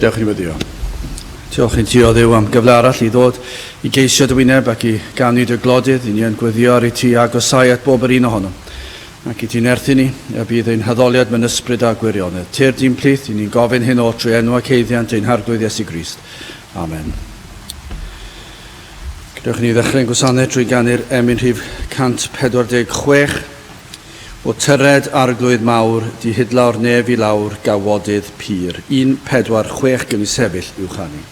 Gadewch i ni weddio. Diolch i ti o Dduw am gyfle arall i ddod i geisio dy wyneb ac i ganu dy glodydd. I ni yn gweddio ar i ti agosau at bob yr un ohonom. Ac i ti nerthu ni, a bydd ein haddoliad mewn ysbryd a gwirionedd. Tyrd i'n plith, i ni'n gofyn hyn oll trwy enw ac haeddiant ein Harglwydd Iesu Grist. Amen. Gadewch i ni ddechrau'n gwasanaeth trwy ganu'r emyn rhif 146. O tyred arglwydd mawr, di hidlawr nef i lawr, gawodydd pur. 1, 4, 6, gewn ni sefyll i'w chanu.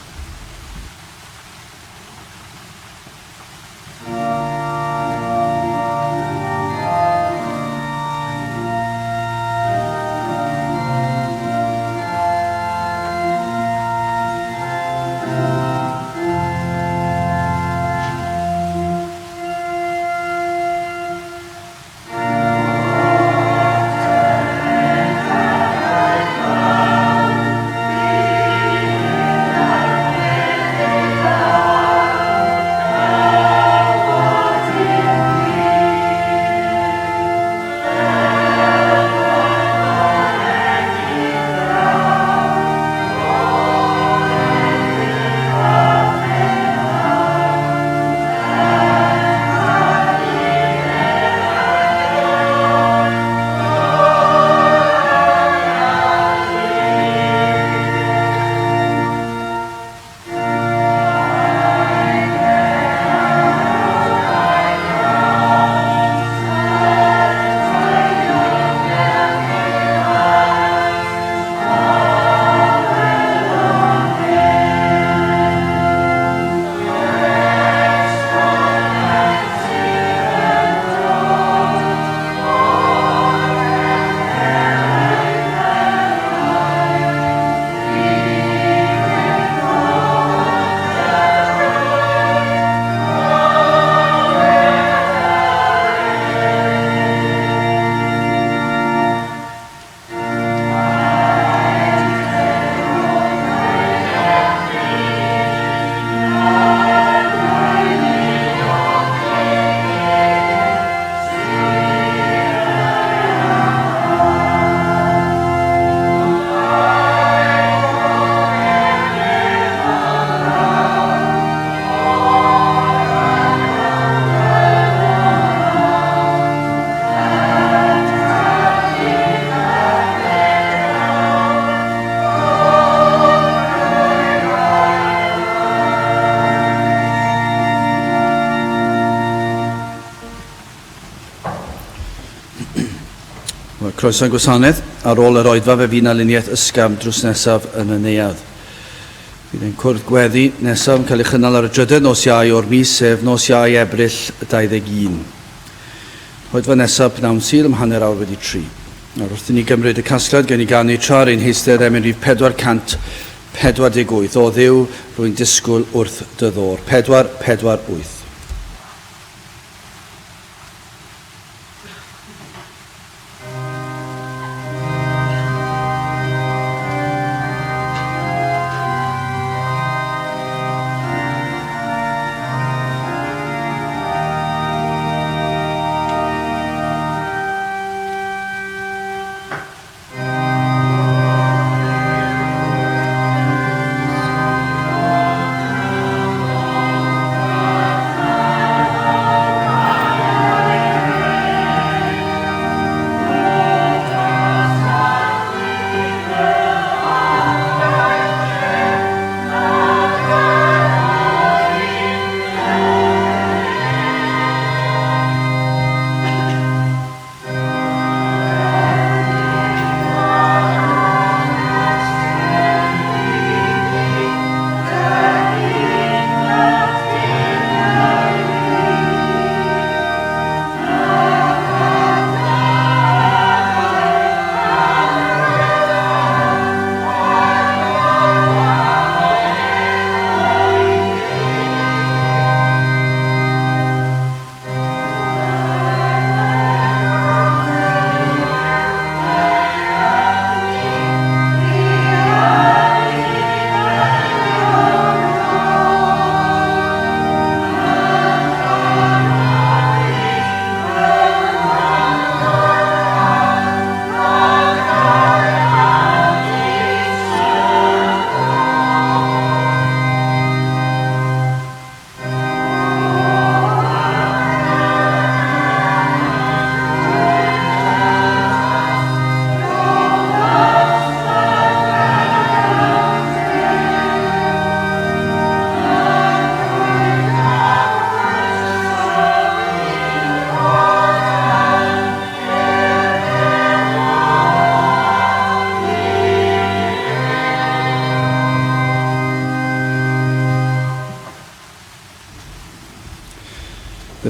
Croeso i'n gwasanaeth. Ar ôl yr oedfa fe fydd 'na luniaeth ysgafn drws nesaf yn y neuadd. Bydd ein cwrdd gweddi nesaf yn cael ei chynnal ar y drydedd nos Iau o'r mis, sef nos Iau Ebrill 21. Oedfa nesaf pnawn Sul am hanner awr wedi tri. Nawr wrth i ni gymryd y casgliad, gen i ganu tra ar ein heistedd emyn rhif 448, O Dduw, rwy'n disgwyl wrth dy ddôr. 448.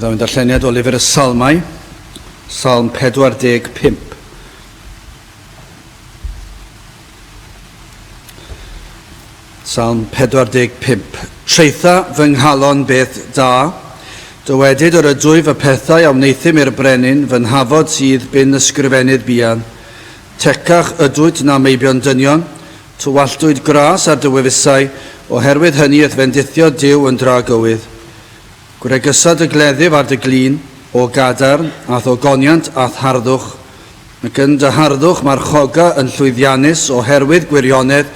Byddaf yn darlleniad o lyfr y Salmau, Salm 45. Salm 45. Traetha fy nghalon beth da, dywedyd yr ydwyf y pethau a wneuthum i'r brenin, fy nhafod sydd bin ysgrifennydd buan. Tecach ydwyt na meibion dynion, tywalltwyd gras ar dy wefusau, oherwydd hynny y'th fendithio Duw yn dragywydd. Gwregysa dy gleddyf ar dy glun, o gadarn, a'th ogoniant a'th harddwch. Ac yn dy harddwch marchoga yn llwyddiannus oherwydd gwirionedd,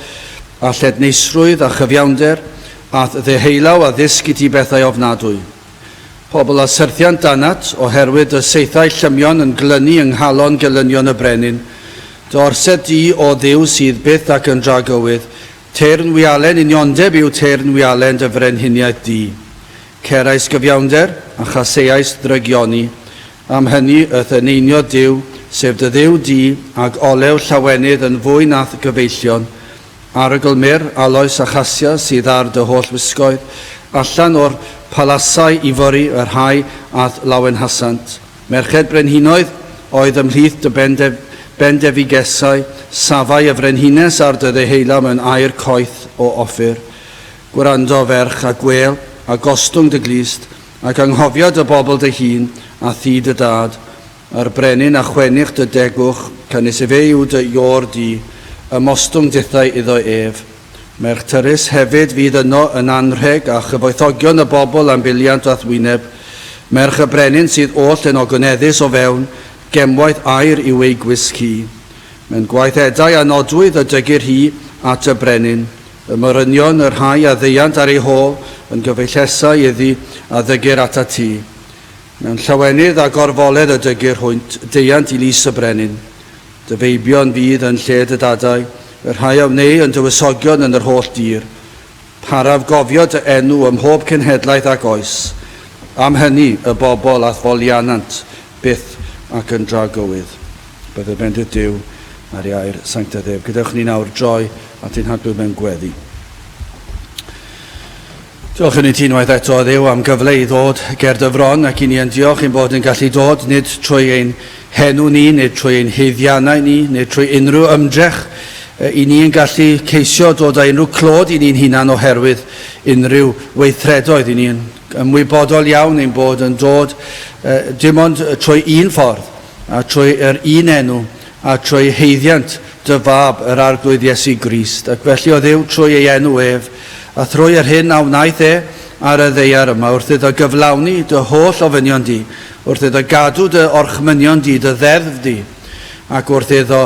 a lledneisrwydd, a chyfiawnder, a'th ddeheulaw a ddysg i ti bethau ofnadwy. Pobl a syrthiant danat, oherwydd dy saethau llymion yn glynu yng nghalon gelynion y brenin. Dy orsedd di, O Dduw, sydd byth ac yn dragywydd, Teyrn wialen uniondeb yw teyrn wialen dy frenhiniaeth di. Cerais gyfiawnder, a chaseais ddrygioni. Am hynny y'th eneiniodd Duw, sef dy Dduw di, ag olew llawenydd yn fwy na'th gyfeillion. Arogl myrr, aloes a chasia sydd ar dy holl wisgoedd, allan o'r palasau ifori y rhai a'th lawenhasant. Merched brenhinoedd oedd ymhlith dy bendefigesau, safai y frenhines ar dy ddeheulaw mewn aer coeth o Offir. Gwrando, ferch, a gwêl, a gostwng dy glust, ac anghofia dy bobl dy hun, a thŷ dy dad. A'r brenin a chwennych dy degwch, canys efe yw dy iôr di, ymostwng dithau iddo ef. Merch Tyrus hefyd fydd yno yn anrheg a chyfoethogion y bobl am biliant a'th wyneb. Merch y brenin sydd oll yn ogoneddus o fewn, gemwaith aur yw ei gwisg hi. Mewn gwaith edau a nodwydd y dygir hi at y brenin. Y morynion, y rhai a ddeuant ar ei hôl, yn gyfeillesau iddi a ddygir atat ti. Mewn llawenydd a gorfoledd y dygir hwynt, deuant i lys y brenin. Dy feibion fydd yn lle dy dadau, y rhai a wnei yn dywysogion yn yr holl dir. Paraf gofio dy enw ym mhob cenhedlaeth ac oes. Am hynny, y bobl a'th foliannant byth ac yn dragywydd. Bydded bendith Duw ar ei air sanctaidd ef. Gadewch ni nawr droi at ein Harglwydd mewn gweddi. Diolch i ti unwaith eto, Dduw, am gyfle i ddod ger dy fron, ac i ni yn diolch ein bod yn gallu dod, nid trwy ein henw ni, nid trwy ein haeddiannau ni, nid trwy unrhyw ymdrech, i ni yn gallu ceisio dod â unrhyw clod i ni'n hunan oherwydd unrhyw weithredoedd. I ni yn ymwybodol iawn ein bod yn dod dim ond trwy un ffordd, a trwy yr un enw, a trwy haeddiant dy Fab, yr Arglwydd Iesu Grist, ac felly, o Dduw, trwy ei enw ef, a thrwy yr hyn a wnaeth e ar y ddaear yma, wrth iddo gyflawni dy holl ofynion di, wrth iddo gadw dy orchmynion di, dy ddeddf di, ac wrth iddo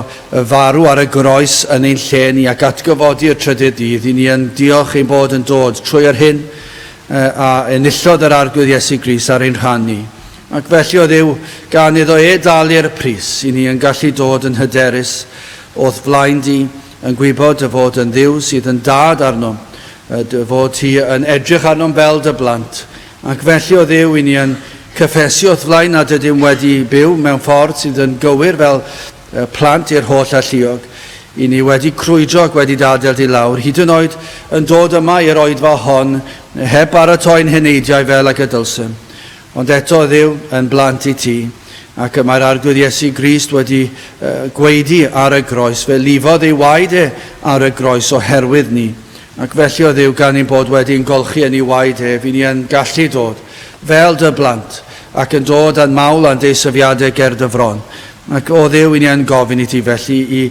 farw ar y groes yn ein lle ni ac atgyfodi y trydydd dydd, i ni yn diolch ein bod yn dod trwy yr hyn a enillodd yr Arglwydd Iesu Grist ar ein rhan ni. Ac felly, o Dduw, gan iddo e dalu'r pris, i ni yn gallu dod yn hyderus o'th flaen di, yn gwybod dy fod yn Dduw sydd yn dad arnom, dy fod ti yn edrych arnom fel dy blant. Ac felly, o Dduw, i ni yn cyffesu o'th flaen nad ydym wedi byw mewn ffordd sydd yn gywir fel plant i'r holl alluog. I ni wedi crwydro ac wedi d'adael di lawr, hyd yn oed yn dod yma i'r oedfa hon heb baratoi'n heneidiau fel ag y dylsem. Ond eto, Dduw, yn blant i ti, ac y mae'r Arglwydd Iesu Grist wedi gwaedu ar y groes, fe lifodd ei waed e ar y groes oherwydd ni. Ac felly, o Dduw, gan ein bod wedi'n golchi yn ei waed ef, i ni yn gallu dod, fel dy blant, ac yn dod â'n mawl a'n deisyfiadau ger dy fron. Ac, o Dduw, i ni yn gofyn i ti felly i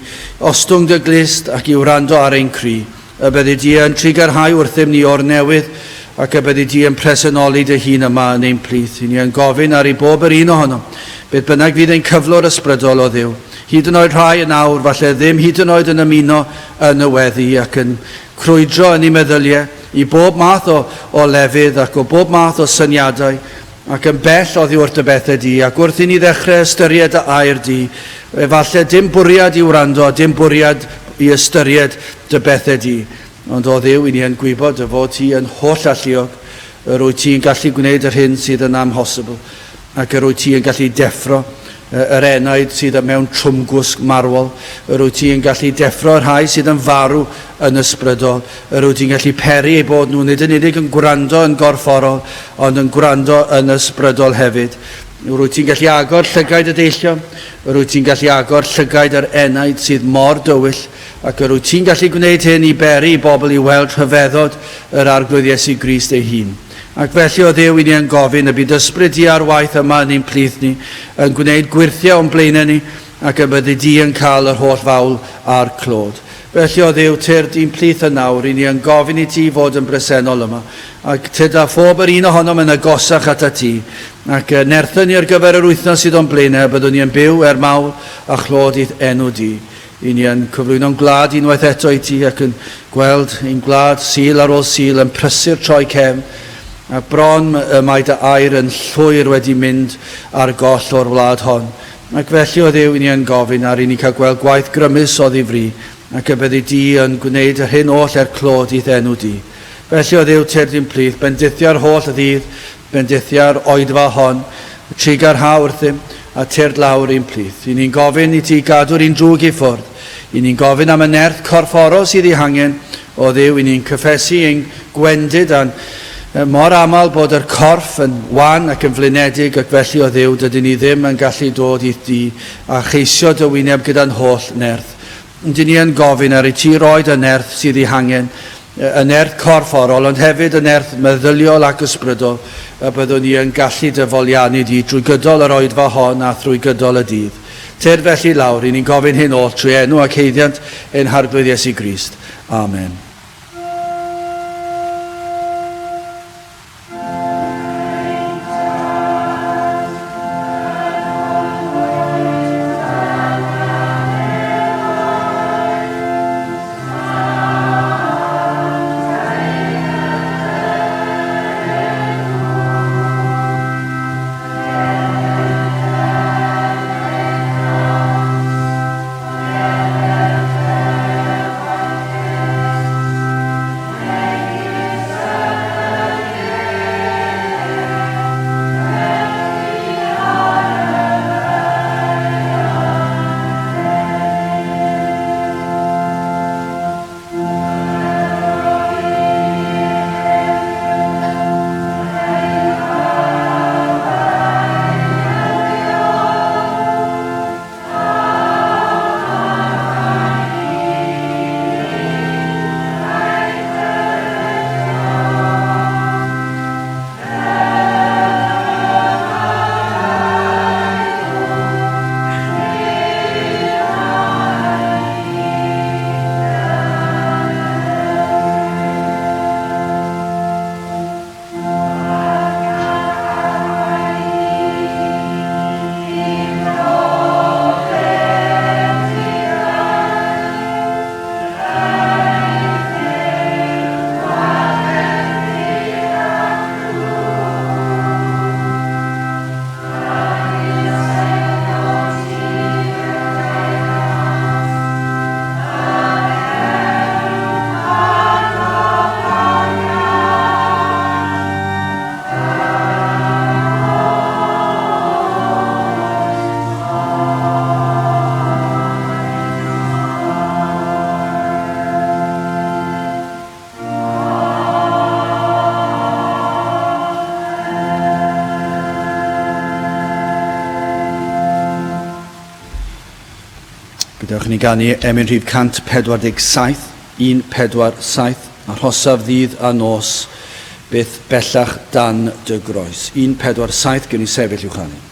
ostwng dy glust ac i wrando ar ein cri. Y byddi di yn trugarhau wrthym ni o'r newydd, ac y byddi di yn presenoli dy hun yma yn ein plith. I ni yn gofyn ar i bob yr un ohonom, beth bynnag fydd ein cyflwr ysbrydol o Dduw, hyd yn oed rhai yn awr, falle ddim hyd yn oed yn ymuno yn y weddi ac yn crwydro yn eu meddyliau i bob math o, o lefydd ac o bob math o syniadau, ac yn bell oddi wrth dy bethau di, ac wrth i ni ddechrau ystyried dy air di, efallai dim bwriad i wrando a dim bwriad i ystyried dy bethau di, ond o Dduw, i ni yn gwybod dy fod ti yn holl alluog, yr wyt ti'n gallu gwneud yr hyn sydd yn amhosibl, ac yr wyt ti yn gallu deffro yr enaid sydd mewn trwmgwsg marwol. Yr wyt ti yn gallu deffro'r rhai sydd yn farw yn ysbrydol. Yr wyt ti'n gallu peri eu bod nhw nid yn unig yn gwrando yn gorfforol, ond yn gwrando yn ysbrydol hefyd. Yr wyt ti'n gallu agor llygaid y deillion, yr wyt ti'n gallu agor llygaid yr enaid sydd mor dywyll, ac yr wyt ti'n gallu gwneud hyn i beri i bobl i weld rhyfeddod yr Arglwydd Iesu Grist ei hun. Ac felly, o Dduw, i ni yn gofyn y bydd ysbryd di ar waith yma yn ein plith ni, yn gwneud gwyrthiau o'n blaenau ni, ac y byddi di yn cael yr holl fawl a'r clod. Felly, o Dduw, tyrd i'n plith yn awr, i ni yn gofyn i ti fod yn bresennol yma, ac tyd â phob yr un ohonom yn agosach atat ti, ac nertha ni ar gyfer yr wythnos sydd o'n blaenau, a byddwn ni yn byw er mawl a chlod i'th enw di. I ni yn cyflwyno'n gwlad unwaith eto i ti ac yn gweld ein gwlad Sul ar ôl Sul yn prysur troi cefn, a bron y mae dy air yn llwyr wedi mynd ar goll o'r wlad hon. Ac felly, o Dduw, i ni yn gofyn ar i ni cael gweld gwaith grymus o ddifri, ac y byddi di yn gwneud yr hyn oll er clod i'th enw di. Felly, o Dduw, tyrd i'n plith, bendithia'r holl ddydd, bendithia'r oedfa hon, trugarha wrthym, a tyrd lawr i'n plith. I ni'n gofyn i ti gadw'r un drwg i ffwrdd. I ni'n gofyn am y nerth corfforol sydd ei hangen, o Dduw, i ni'n cyffesu ein gwendid a'n mor aml bod yr corff yn wan ac yn flinedig, ac felly, o Dduw, dydyn ni ddim yn gallu dod i'th dŷ a cheisio dy wyneb gyda'n holl nerth. Dyn ni yn gofyn ar i ti roi dy nerth sydd ei hangen, y nerth corfforol, ond hefyd y nerth meddyliol ac ysbrydol, y byddwn ni yn gallu dy foliannu di drwy gydol yr oedfa hon a thrwy gydol y dydd. Tyrd felly lawr, i ni'n gofyn hyn oll trwy enw ac haeddiant ein Harglwydd Iesu Grist. Amen. Gadewch i ni ganu emyn rhif 147, 147, arhosaf ddydd a nos, byth bellach dan dy groes. 147, gewn ni sefyll i'w chanu.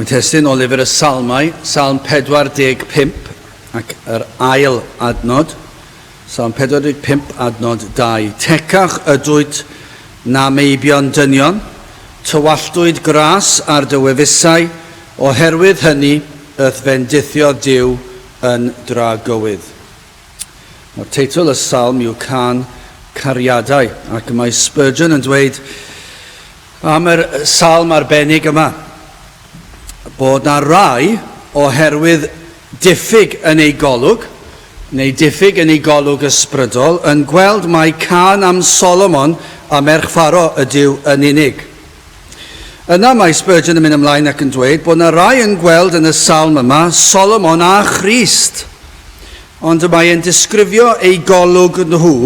Gafon testun o lyfr y Salmau, Salm 45 ac yr ail adnod. Salm 45 adnod 2. Tecach ydwyt na meibion dynion, tywalltwyd gras ar dy wefusau, oherwydd hynny y'th fendithiodd Duw yn dragywydd. Nawr, teitl y salm yw Cân Cariadau, ac mae Spurgeon yn dweud am yr salm arbennig yma bod na rai oherwydd diffyg yn ei golwg, neu diffyg yn ei golwg ysbrydol, yn gweld mai cân am Solomon a merch Pharo ydyw yn unig. Yna mae Spurgeon yn mynd ymlaen ac yn dweud bod na rai yn gweld yn y salm yma Solomon a Christ. Ond y mae e'n disgrifio eu golwg nhw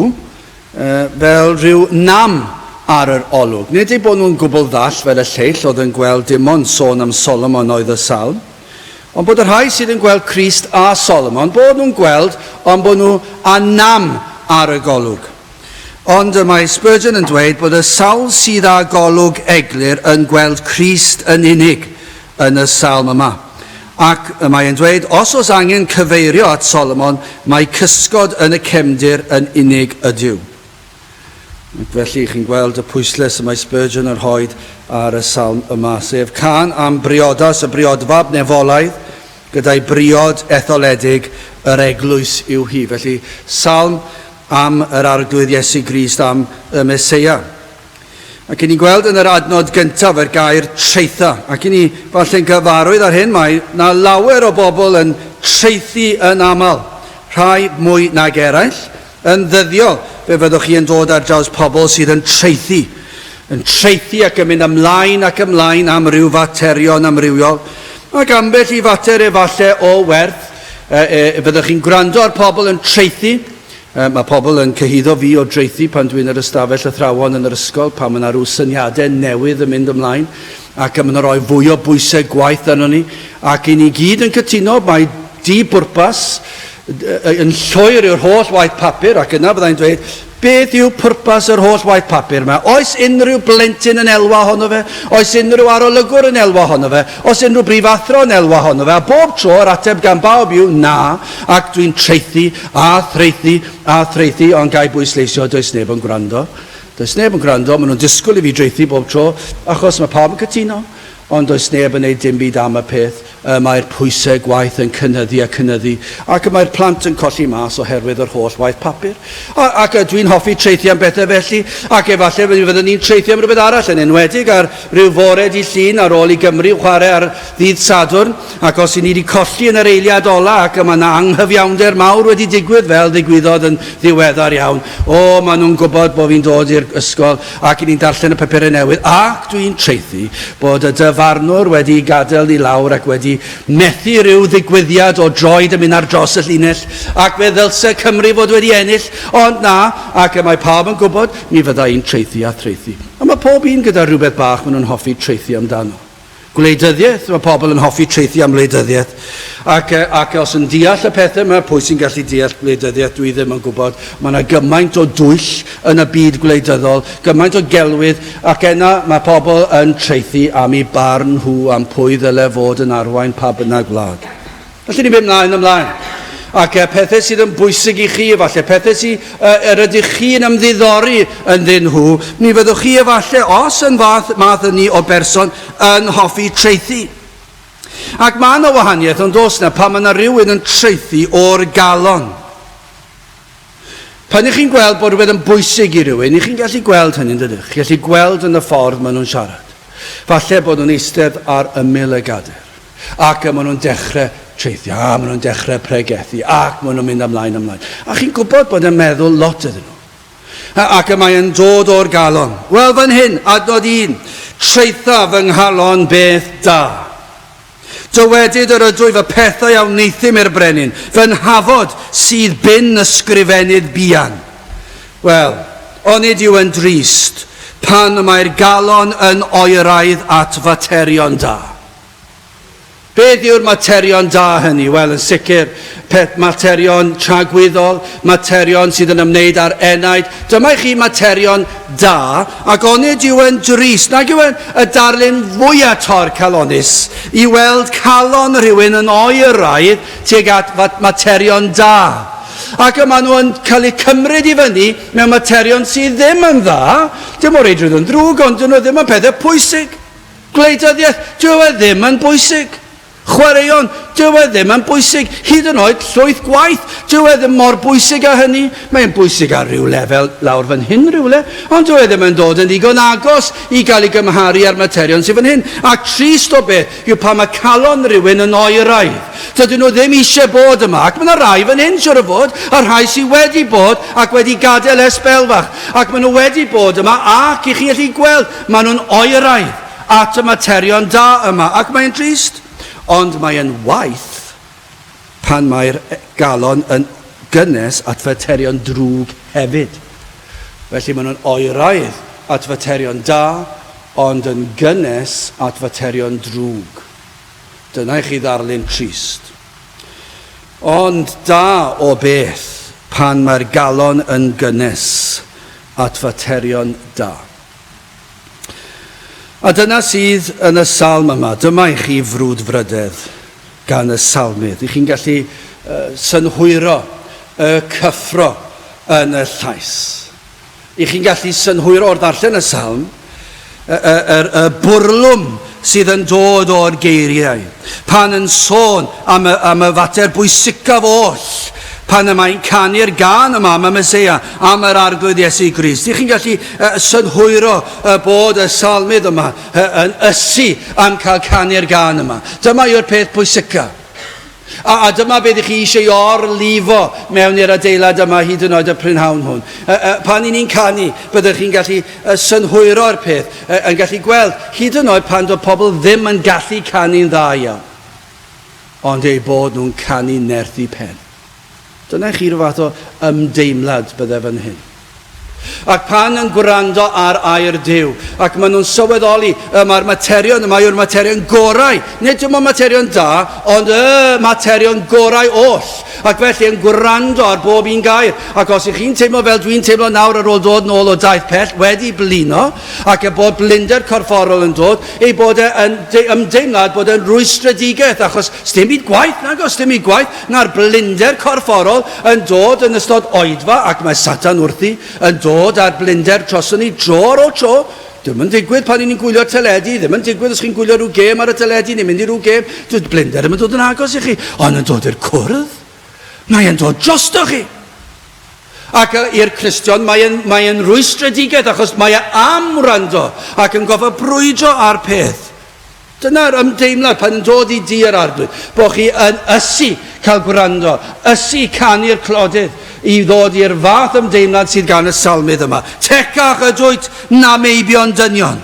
fel rhyw nam ar yr olwg. Nid eu bod nhw'n gwbl ddall fel y lleill oedd yn gweld dim ond sôn am Solomon oedd y salm, ond bod y rhai sydd yn gweld Crist a Solomon, bod nhw'n gweld ond bod nhw â nam ar y golwg. Ond y mae Spurgeon yn dweud bod y sawl sydd â golwg eglur yn gweld Crist yn unig yn y salm yma. Ac y mae e'n dweud, os oes angen cyfeirio at Solomon, mae cysgod yn y cefndir yn unig ydyw. Ac felly, chi'n gweld y pwysles y mae Spurgeon yn rhoi ar y salm yma, sef cân am briodas y briodfab nefolaidd, gyda'i briod etholedig yr eglwys yw hi. Felly, salm am yr Arglwydd Iesu Grist, am y Meseia. Ac i ni'n gweld yn yr adnod gyntaf yr gair traetha. Ac i ni falle'n gyfarwydd ar hyn, mae na lawer o bobl yn traethu yn aml, rhai mwy nag eraill. Yn ddyddiol, fe fyddwch chi yn dod ar draws pobl sydd yn traethu, yn traethu ac yn mynd ymlaen ac ymlaen am ryw faterion amrywiol, ac ambell i fater efalle o werth. E, e, fyddwch chi'n gwrando ar pobl yn traethu. E, mae pobl yn cyhuddo fi o draethu pan dwi'n yr ystafell athrawon yn yr ysgol, pan mae yna rhyw syniadau newydd yn mynd ymlaen, ac maen nhw'n rhoi fwy o bwysau gwaith arnon ni, ac i ni gyd yn cytuno mai di bwrpas yn llwyr yw'r holl waith papur, ac yna byddai'n dweud, beth yw pwrpas yr holl waith papur yma? Oes unrhyw blentyn yn elwa ohono fe? Oes unrhyw arolygwr yn elwa ohono fe? Oes unrhyw brifathro yn elwa ohono fe? A bob tro yr ateb gan bawb yw na, ac dwi'n traethu a thraethu a thraethu, ond ga i bwysleisio, does neb yn gwrando. Does neb yn gwrando, maen nhw'n disgwyl i fi draethu bob tro, achos mae pawb yn cytuno. Ond does neb yn neud dim byd am y peth, y mae'r pwysau gwaith yn cynyddu a cynyddu, ac y mae'r plant yn colli mas oherwydd yr holl waith papur. A, ac dwi'n hoffi traethu am bethau felly, ac efallai mi fyddwn ni'n traethu am rhywbeth arall, yn enwedig ar ryw fore dydd Llun ar ôl i Gymru chwarae ar ddydd Sadwrn, ac os 'y ni wedi colli yn yr eiliad ola ac y mae 'na anghyfiawnder mawr wedi digwydd fel ddigwyddodd yn ddiweddar iawn, o, maen nhw'n gwybod bod fi'n dod i'r ysgol Ac i ni'n darllen y papurau newydd, ac dwi'n traethu bod y dyfarnwr wedi gadael ni lawr ac wedi methu rhyw ddigwyddiad o droed yn mynd ar dros y llinell, ac fe ddylse Cymru fod wedi ennill, ond na, ac y mae pawb yn gwybod, mi fydda i'n traethu a thraethu. A mae pob un gyda rhywbeth bach maen nhw'n hoffi traethu amdano. Gwleidyddiaeth, mae pobl yn hoffi traethu am wleidyddiaeth, ac, ac os yn deall y pethau yma, pwy sy'n gallu deall gwleidyddiaeth, dwi ddim yn gwybod. Mae yna gymaint o dwyll yn y byd gwleidyddol, gymaint o gelwydd, ac yna mae pobl yn traethu am eu barn nhw am pwy ddyle fod yn arwain pa bynnag wlad. Felly ni'n mynd mlaen ymlaen. Ac e, pethau sydd yn bwysig i chi, efallai, pethau sydd e, yr ydych chi'n ymddiddori ynddyn nhw, mi fyddwch chi efallai, os yn fath, math ynni o berson, yn hoffi traethu. Ac mae yna wahaniaeth, ond os na, pan mae yna rhywun yn traethu o'r galon. Pan ych chi'n gweld bod rhywbeth yn bwysig i rywun, ych chi'n gallu gweld hynny, dydych? Chi'n gallu gweld yn y ffordd maen nhw'n siarad. Falle bod nhw'n eistedd ar ymyl y gader. Ac maen nhw'n dechrau traethu, a maen nhw'n dechrau pregethu, ac maen nhw'n mynd ymlaen ymlaen. A chi'n gwybod bod yn meddwl lot iddyn nhw. Ac y mae yn dod o'r galon. Wel, fan hyn, adnod un, traetha fy nghalon beth da. Dywedyd yr ydwyf y pethau a wneuthum i'r brenin, fy nhafod sydd bin ysgrifennydd buan. Wel, onid yw yn drist pan y mae'r galon yn oeraidd at faterion da? Beth yw'r materion da hynny? Wel, yn sicr, peth materion tragwyddol, materion sydd yn ymwneud â'r enaid. Dyma i chi materion da, ac onid yw yn drist, nag yw yn y darlun fwyaf torcalonnus i weld calon rhywun yn oeraidd tuag at materion da. Ac y maen nhw yn cael eu cymryd i fyny mewn materion sydd ddim yn dda, dim o reidrwydd yn ddrwg, ond dyn nhw ddim yn pethau pwysig. Gwleidyddiaeth, dyw e ddim yn bwysig. Chwaraeon, dyw e ddim yn bwysig. Hyd yn oed llwyth gwaith, dyw e ddim mor bwysig â hynny. Mae'n bwysig ar ryw lefel lawr fan hyn rhywle, ond dyw e ddim yn dod yn ddigon agos i gael ei gymharu â'r materion sydd fan hyn. A trist o beth yw pan mae calon rhywun yn oeraidd. Dydyn nhw ddim eisiau bod yma, ac mae yna rai fan hyn, siwr o fod, a rhai sydd wedi bod ac wedi gadael ers sbel fach, ac maen nhw wedi bod yma, ac i chi allu gweld, Maen nhw'n oeraidd at y materion da yma, ac mae'n drist, ond mae'n waeth pan mae'r galon yn gynnes at faterion drwg hefyd. Felly maen nhw'n oeraidd at faterion da, ond yn gynnes at faterion drwg. Dyna i chi ddarlun trist. Ond da o beth pan mae'r galon yn gynnes at faterion da. A dyna sydd yn y salm yma. Dyma i chi frwdfrydedd gan y salmydd. I chi'n gallu uh, synhwyro y cyffro yn y llais. I chi'n gallu synhwyro o'r ddarllen y salm, y, y, y, y bwrlwm sydd yn dod o'r geiriau. Pan yn sôn am y, am y fater bwysicaf oll, pan y mae'n canu'r gân yma am y Meseia, am yr Arglwydd Iesu Grist. Ych chi'n gallu uh, synhwyro uh, bod y salmydd yma uh, yn ysu am cael canu'r gân yma. Dyma yw'r peth pwysica. A, a dyma beth ych chi eisiau orlifo mewn i'r adeilad yma hyd yn oed y prynhawn hwn. Pan i ni'n canu, byddwch chi'n gallu synhwyro'r peth, yn gallu gweld, hyd yn oed pan doedd pobl ddim yn gallu canu'n dda iawn, ond eu bod nhw'n canu nerth i pen. Dyna i chi rhyw fath o ymdeimlad bydde fan hyn. Ac pan yn gwrando ar air Duw, ac maen nhw'n sylweddoli, y mae'r materion yma yw'r materion gorau, nid dim ond materion da, ond y materion gorau oll. Ac felly yn gwrando ar bob un gair. Ac os ych chi'n teimlo fel dwi'n teimlo nawr ar ôl dod nôl o daith pell, wedi blino, ac y bod blinder corfforol yn dod, ei bod e yn ymdeimlad bod e'n rwystredigaeth, achos sdim byd gwaeth, nag oes, dim byd gwaeth na'r blinder corfforol yn dod yn ystod oedfa, ac mae Satan wrthi yn dod â'r blinder droson ni dro ar ôl tro. Dim yn digwydd pan ni'n gwylio'r teledu, ddim yn digwydd os chi'n gwylio rhyw gêm ar y teledu neu mynd i rhyw gêm, dyw'r blinder ddim yn dod yn agos i chi, ond yn dod i'r cwrdd. Mae e'n dod drosto chi. Ac i'r Cristion mae'n mae e'n rwystredigaeth achos mae e am wrando ac yn gofio brwydro â'r peth. Dyna'r ymdeimlad pan yn dod i dŷ yr Arglwydd, bod chi yn ysu cael gwrando, ysu canu'r clodydd, i ddod i'r fath ymdeimlad sydd gan y salmydd yma. Tecach ydwyt na meibion dynion.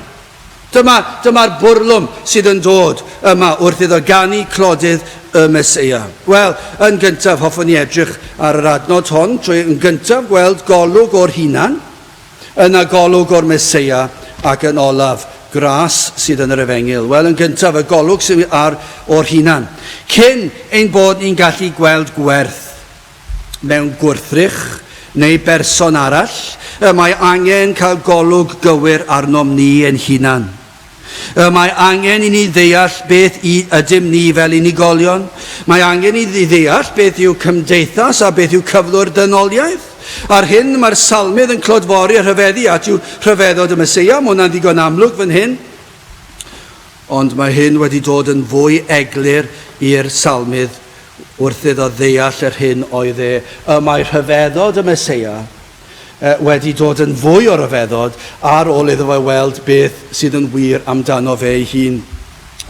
Dyma, dyma'r bwrlwm sydd yn dod yma wrth iddo ganu clodydd y Meseia. Wel, yn gyntaf, hoffwn i edrych ar yr adnod hon trwy yn gyntaf gweld golwg o'r hunan, Yna golwg o'r Meseia, ac yn olaf, gras sydd yn yr Efengyl. Wel, yn gyntaf, y golwg sydd ar o'r hunan. Cyn ein bod ni'n gallu gweld gwerth mewn gwrthrych neu berson arall, y mae angen cael golwg gywir arnom ni ein hunan. Y mae angen i ni ddeall beth i ydym ni fel unigolion. Mae angen i ni ddeall beth yw cymdeithas a beth yw cyflwr dynoliaeth. Ar hyn mae'r salmydd yn clodfori a rhyfeddu at yw rhyfeddod y Meseia, mae hwnna'n ddigon amlwg fan hyn. Ond mae hyn wedi dod yn fwy eglur i'r salmydd wrth iddo ddeall yr hyn oedd e. Y mae rhyfeddod y Meseia wedi dod yn fwy o ryfeddod ar ôl iddo fe weld beth sydd yn wir amdano fe ei hun.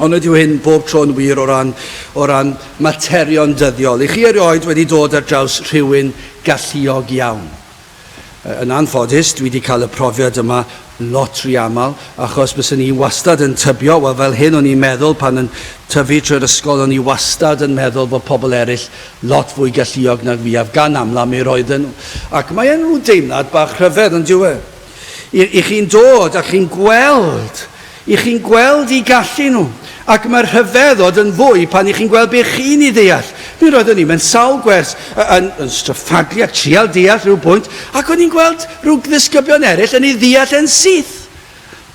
Ond ydyw hyn bob tro'n wir o ran, o ran materion dyddiol? I chi erioed wedi dod ar draws rhywun galluog iawn? Yn anffodus, dwi wedi cael y profiad yma lot rhy aml, achos byswn i wastad yn tybio, wel fel hyn o'n i'n meddwl pan yn tyfu trwy'r ysgol, o'n i wastad yn meddwl bod pobl eraill lot fwy galluog nag fi, a gan amla mi roedden nhw. Ac mae e'n rhyw deimlad bach rhyfedd, ond dyw e? I, i chi'n dod a chi'n gweld, i chi'n gweld i gallu nhw. Ac mae'r rhyfeddod yn fwy pan i chi'n gweld be chi'n ei ddeall. Mi roeddwn i mewn sawl gwers yn, yn stryffaglu a trial deall rhyw bwynt, ac o'n i'n gweld rhyw ddisgyblion eraill yn ei ddeall e'n syth.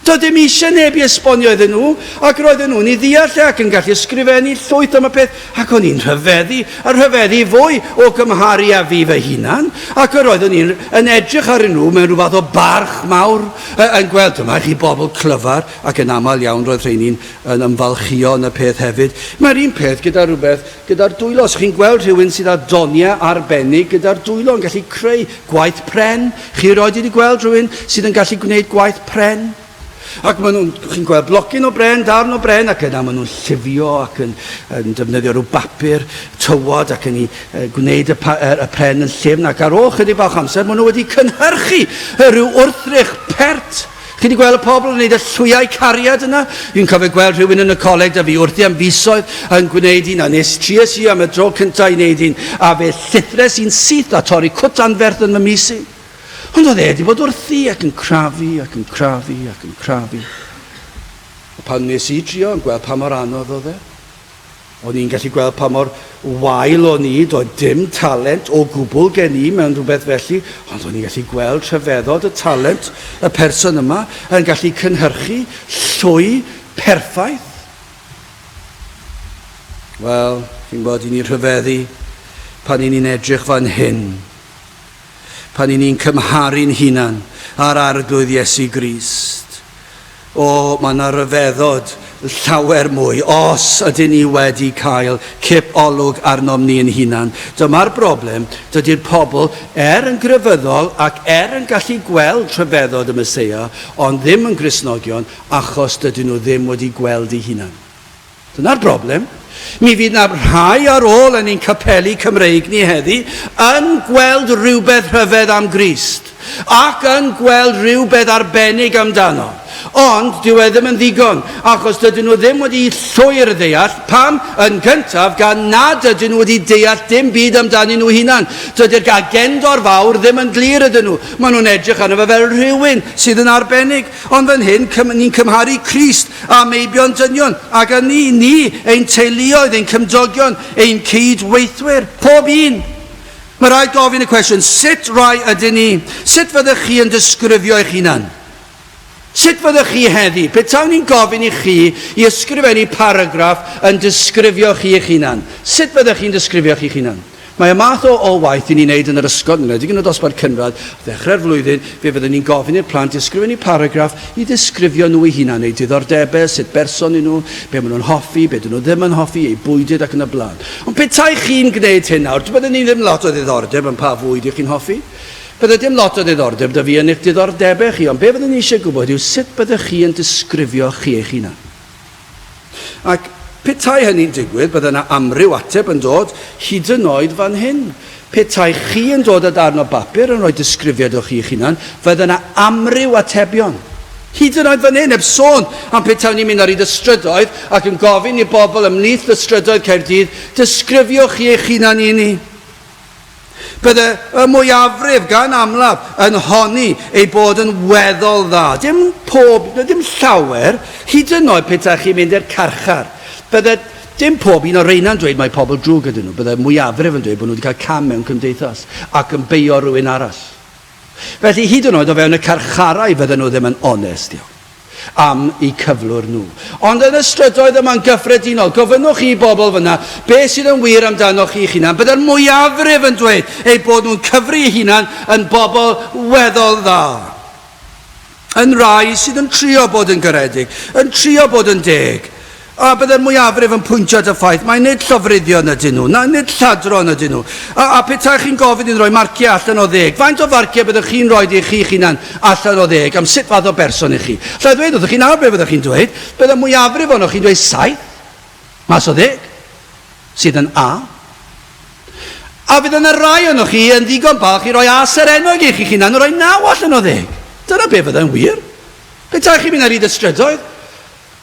Doedd dim eisiau neb i esbonio iddyn nhw, ac roedden nhw'n ei ddeall e ac yn gallu ysgrifennu llwyth am y peth, ac o'n i'n rhyfeddu, a rhyfeddu fwy o gymharu â fi fy hunan, ac yr oeddwn i'n yn edrych arnyn nhw mewn rhyw fath o barch mawr, yn gweld, dyma chi bobl clyfar, ac yn aml iawn roedd rheini'n yn ymfalchïo yn y peth hefyd. Mae'r un peth gyda rhywbeth gyda'r dwylo. Os chi'n gweld rhywun sydd â doniau arbennig gyda'r dwylo yn gallu creu gwaith pren, chi erioed wedi gweld rhywun sydd yn gallu gwneud gwaith pren? Ac maen nhw'n, chi'n gweld blocyn o bren, darn o bren, ac yna maen nhw'n llifio ac yn, yn defnyddio rhyw bapur tywod ac yn ei gwneud y, pa, y pren yn llyfn, ac ar ôl chydig bach amser maen nhw wedi cynhyrchu rhyw wrthrych pert. Chi wedi gweld y pobl yn gwneud y llwyau cariad yna? Fi'n cofio gweld rhywun yn y coleg da fi wrthi am fisoedd yn gwneud un, a nes tries i am y dro cyntaf i wneud un, a fe llithres i'n syth a torri cwt anferth yn fy mys i. Ond oedd e wedi bod wrthi ac yn crafu ac yn crafu ac yn crafu. A pan wnes i drio yn gweld pa mor anodd oedd e, O'n i'n gallu gweld pa mor wael o'n i, doedd dim talent o gwbl gen i mewn rhywbeth felly, ond o'n i'n gallu gweld rhyfeddod y talent y person yma yn gallu cynhyrchu llwy perffaith. Wel, chi'n gwybod, i ni rhyfeddu pan i ni'n edrych fan hyn, pan i ni'n cymharu'n hunan â'r Arglwydd Iesu Grist. O, mae yna ryfeddod llawer mwy os ydyn ni wedi cael cip olwg arnom ni'n hunan. Dyma'r broblem, dydy'r pobl, er yn grefyddol ac er yn gallu gweld rhyfeddod y Meseia, ond ddim yn Gristnogion achos dydyn nhw ddim wedi gweld eu hunan. Dyna'r broblem. Mi fydd 'na rhai ar ôl yn ein capeli Cymreig ni heddi yn gweld rhywbeth rhyfedd am Grist ac yn gweld rhywbeth arbennig amdano. Ond dyw e ddim yn ddigon, achos dydyn nhw ddim wedi llwyr ddeall pam, yn gyntaf, gan nad ydyn nhw wedi deall dim byd amdanyn nhw hunan. Dydy'r agendor fawr ddim yn glir iddyn nhw. Maen nhw'n edrych arno fe fel rhywun sydd yn arbennig. Ond fan hyn, ni'n cymharu Crist â meibion dynion, ac â ni, ni, ein teuluoedd, ein cymdogion, ein cyd-weithwyr, pob un. Mae rhaid gofyn y cwestiwn, sut rai ydyn ni? Sut fyddech chi yn disgrifio eich hunan? Sut fyddech chi heddi? Petawn i'n gofyn i chi i ysgrifennu paragraff yn disgrifio chi eich hunan, sut fyddech chi'n disgrifio chi'ch hunan? Mae y math o o waith i ni'n neud yn yr ysgol, yn enwedig yn y dosbarth cynradd, ddechrau'r flwyddyn, fe fydden ni'n gofyn i'r plant i ysgrifennu paragraff i ddisgrifio nhw eu hunain, eu diddordebau, sut berson y'n nhw, be maen nhw'n hoffi, be dyn nhw ddim yn hoffi, eu bwydydd ac yn y blaen. Ond petai chi'n gwneud hyn nawr, bydden ni ddim lot o ddiddordeb yn pa fwyd y'ch chi'n hoffi. Bydde dim lot o ddiddordeb 'da fi yn eich diddordebau chi, ond be fydden ni eisiau gwybod yw sut byddech chi yn disgrifio chi eich hunan. Ac petai hynny'n digwydd, bydde yna amryw ateb yn dod, hyd yn oed fan hyn. Petai chi yn dod â darn o bapur yn rhoi disgrifiad o chi'ch hunan, fydde yna amryw atebion. Hyd yn oed fan hyn, heb sôn am petawn ni'n mynd ar hyd y strydoedd ac yn gofyn i bobl ymhlith y strydoedd Caerdydd, disgrifiwch chi eich hunan i ni. Bydde y mwyafrif, gan amlaf, yn honni ei bod yn weddol dda. Dim pob, dim llawer, hyd yn oed petai chi'n mynd i'r carchar. Bydde dim pob un o'r reina'n dweud mai pobl drwg ydyn nhw. Bydde mwyafrif yn dweud bod nhw wedi cael cam mewn cymdeithas ac yn beio rhywun arall. Felly, hyd yn oed o fewn y carcharau fydden nhw ddim yn onest iawn am eu cyflwr nhw. Ond yn y strydoedd yma'n gyffredinol, gofynnwch i bobl fyna beth sydd yn wir amdanoch chi'ch hunan. Byddai'r mwyafrif yn dweud eu bod nhw'n cyfri eu hunan yn bobl weddol dda. Yn rai sydd yn trio bod yn garedig, yn trio bod yn deg. A byddai'r mwyafrif yn pwyntio at y ffaith mai nid llofruddion ydyn nhw, na nid lladron ydyn nhw. A, a petai chi'n gofyn i'n rhoi marciau allan o ddeg, faint o farciau byddwch chi'n rhoi i chi'ch hunan allan o ddeg am sut fath o berson i chi? Alla i ddweud wrthych chi nawr be fyddwch chi'n dweud, byddai mwyafrif ohonoch chi'n dweud saith mas o ddeg, sydd yn A. A fydd yna rai ohonoch chi yn ddigon balch i roi A serennog i chi'ch hunan yn rhoi naw allan o ddeg. Dyna be fyddai'n wir. Petai chi'n mynd ar hyd y strydoedd,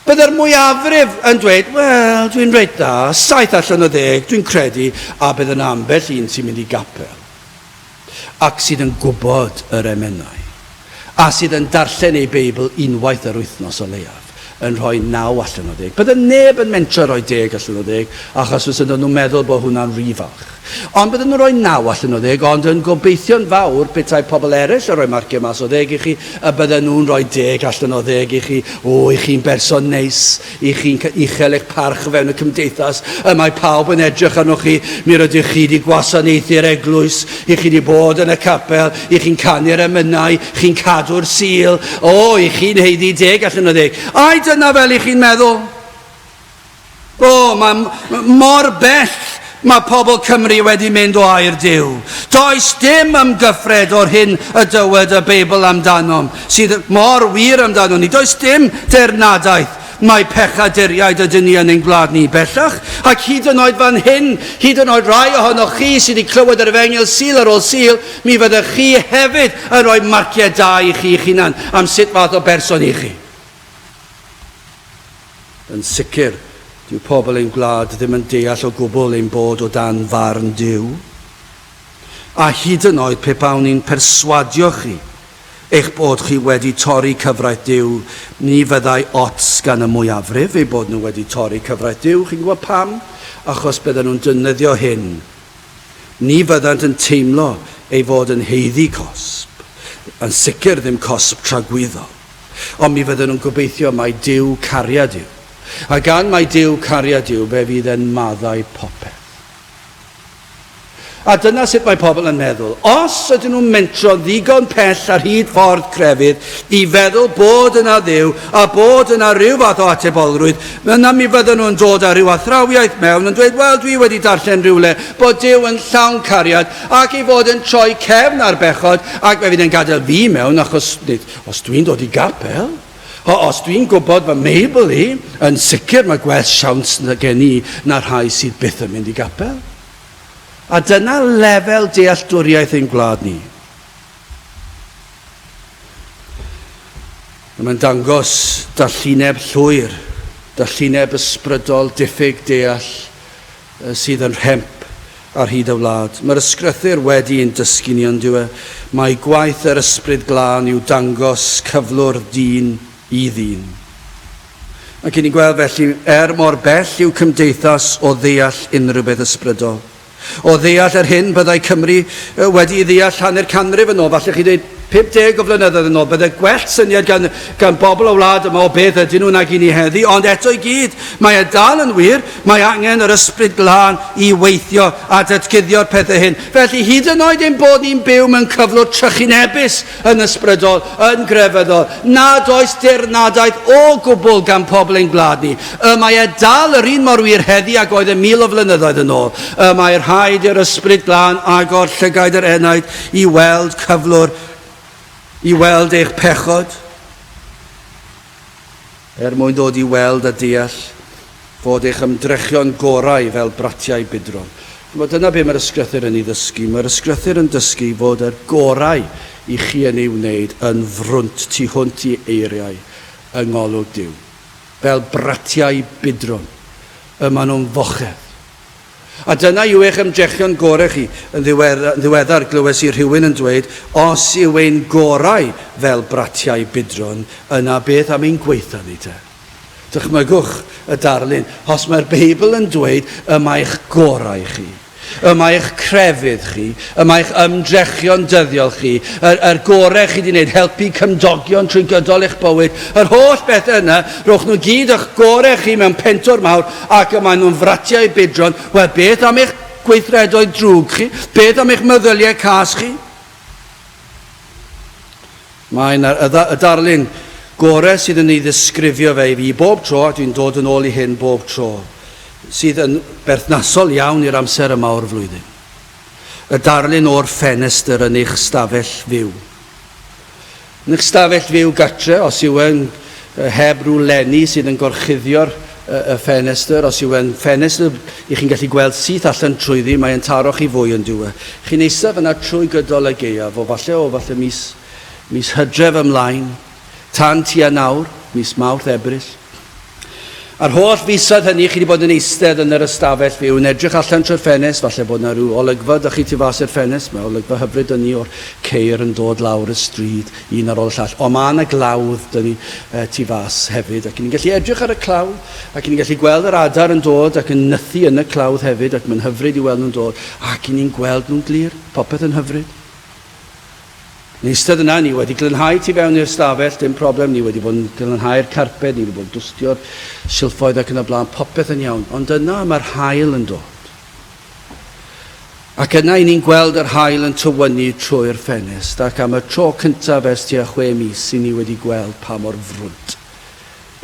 Byddai'r mwyafrif yn dweud, 'Wel, dwi'n reit dda, saith allan o ddeg, dwi'n credu', a bydd yna ambell un sy'n mynd i gapel ac sydd yn gwybod yr emynau, a sydd yn darllen ei Beibl unwaith yr wythnos o leiaf, yn rhoi 9 allan o ddeg. Bydde neb yn mentro rhoi deg allan o ddeg, achos fysen nhw'n meddwl bod hwnna'n rhy falch. Ond bydden nhw'n rhoi 9 allan o ddeg, ond yn gobeithio'n fawr petai pobl eraill yn rhoi marciau mas o ddeg i chi, y bydden nhw'n rhoi deg allan o ddeg i chi. O, i chi'n berson neis, i chi'n uchel eich parch o fewn y cymdeithas, y mae pawb yn edrych arnoch chi, mi rydych chi wedi gwasanaethu'r eglwys, i chi wedi bod yn y capel, i chi'n canu'r emynau, chi'n cadw'r Sul, o, i chi'n haeddu deg allan o ddeg. Ai dyna fel i chi'n meddwl? O, mae mor bell mae pobl Cymru wedi mynd o air Duw. Does dim ymgyffred o'r hyn y dywed y Beibl amdanom, sydd mor wir amdanon ni. Does dim dirnadaeth mae pechaduriaid ydyn ni yn ein gwlad ni bellach, ac hyd yn oed fan hyn, hyd yn oed rai ohonoch chi sydd wedi clywed yr efengyl Sul ar ôl Sul, mi fyddech chi hefyd yn rhoi marciau da i chi'ch hunan am sut fath o berson i chi. Yn sicr, dyw pobl ein gwlad ddim yn deall o gwbl ein bod o dan farn Duw. A hyd yn oed pe bawn i'n perswadio chi eich bod chi wedi torri cyfraith Duw, ni fyddai ots gan y mwyafrif eu bod nhw wedi torri cyfraith Duw. Chi'n gwybod pam? Achos bydden nhw'n defnyddio hyn. Ni fyddant yn teimlo ei fod yn haeddu cosb, yn sicr ddim cosb tragwyddol. Ond mi fydden nhw'n gobeithio mai Duw cariad yw. A gan mai Duw cariad yw, fe fydd e'n maddau popeth. A dyna sut mae pobl yn meddwl. Os ydyn nhw'n mentro ddigon pell ar hyd ffordd crefydd i feddwl bod yna Dduw a bod yna rhyw fath o atebolrwydd, yna mi fydden nhw'n dod â rhyw athrawiaeth mewn yn dweud, wel, dwi wedi darllen rhywle bod Duw yn llawn cariad ac ei fod yn troi cefn ar bechod ac fe fydd e'n gadael fi mewn achos nid, Os dwi'n dod i gapel, o, os dwi'n gwybod fy Meibl i, yn sicr mae gwell siawns gen i na rhai sydd byth yn mynd i gapel. A dyna lefel dealltwriaeth ein gwlad ni. Mae'n dangos dallineb llwyr, dallineb ysbrydol, diffyg deall, sydd yn rhemp ar hyd y wlad. Mae'r Ysgrythur wedi ein dysgu ni, on'd yw e, mai gwaith yr Ysbryd Glân yw dangos cyflwr dyn i ddyn. Ac i ni'n gweld felly, er mor bell yw cymdeithas o ddeall unrhyw beth ysbrydol, o ddeall yr hyn byddai Cymru wedi ei ddeall hanner canrif yn ôl, falle chi dweud 50 o flynyddoedd yn ôl, bydde gwell syniad gan, gan bobl y wlad yma o beth ydyn nhw nag i ni heddi, ond eto i gyd, mae e dal yn wir, mae angen yr Ysbryd Glân i weithio a datguddio'r pethau hyn. Felly, hyd yn oed ein bod ni'n byw mewn cyflwr trychinebus yn ysbrydol, yn grefyddol, nad oes dirnadaeth o gwbl gan pobl ein gwlad ni, y mae e dal yr un mor wir heddi ag oedd e 1,000 o flynyddoedd yn ôl. Y mae rhaid i'r Ysbryd Glân agor llygaid yr enaid i weld cyflwr, i weld eich pechod, er mwyn dod i weld a deall fod eich ymdrechion gorau fel bratiau budron. Chimod, dyna be mae'r Ysgrythur yn ei ddysgu. Mae'r Ysgrythur yn dysgu fod yr gorau i chi yn ei wneud yn frwnt tu hwnt i eiriau yng ngolwg Duw. Fel bratiau budron, y maen nhw'n fochedd. A dyna yw eich ymdrechion gorau chi. Yn ddiweddar, glywes i rhywun yn dweud, os yw ein gorau fel bratiau budron, yna beth am ein gwaetha ni te? Dychmygwch y darlun. Os mae'r Beibl yn dweud, y mae'ch gorau chi, y mae eich crefydd chi, y mae eich ymdrechion dyddiol chi, yr, yr gorau chi wedi wneud, helpu cymdogion trwy gydol eich bywyd, yr holl bethau yna, rhowch nhw gyd eich gorau chi mewn pentwr mawr ac y maen nhw'n fratiau budron. Wel, beth am eich gweithredoedd drwg chi? Beth am eich meddyliau cas chi? Mae'n y, y darlun gorau sydd yn ei ddisgrifio fe i fi bob tro, a dwi'n dod yn ôl i hyn bob tro, sydd yn berthnasol iawn i'r amser yma o'r flwyddyn. Y darlun o'r ffenestr yn eich stafell fyw. Yn eich stafell fyw gatre, os yw e'n heb rhyw lenni sydd yn gorchuddio'r y ffenestr, os yw e'n ffenestr i chi'n gallu gweld syth allan trwyddi, mae'n taro chi fwy yn dyw e. Chi'n eistedd fyna trwy gydol y gaeaf, o falle o falle mis, mis Hydref ymlaen, tan tua nawr, mis Mawrth, Ebrill. A'r holl fisoedd hynny, chi wedi bod yn eistedd yn yr ystafell fyw, yn edrych allan trwy'r ffenest, falle bod yna rhyw olygfa 'da chi tu fas i'r ffenest, mae olygfa hyfryd 'da ni o'r ceir yn dod lawr y stryd, un ar ôl y llall. Ond mae yna glawdd 'da ni tu fas hefyd, ac ni'n gallu edrych ar y clawdd, ac ni'n gallu gweld yr adar yn dod ac yn nythu yn y clawdd hefyd, ac mae'n hyfryd i weld nhw'n dod, ac ni'n gweld nhw'n glir, popeth yn hyfryd. Yn eistedd yna, ni wedi glanhau tu fewn i'r stafell, dim problem, ni wedi bod yn glanhau'r carped, ni wedi bod yn dwstio'r silffoedd ac yn y blaen, popeth yn iawn. Ond yna mae'r haul yn dod. Ac yna i ni'n gweld yr haul yn tywynnu trwy'r ffenest, ac am y tro cyntaf ers tua chwe mis i ni wedi gweld pa mor frwnt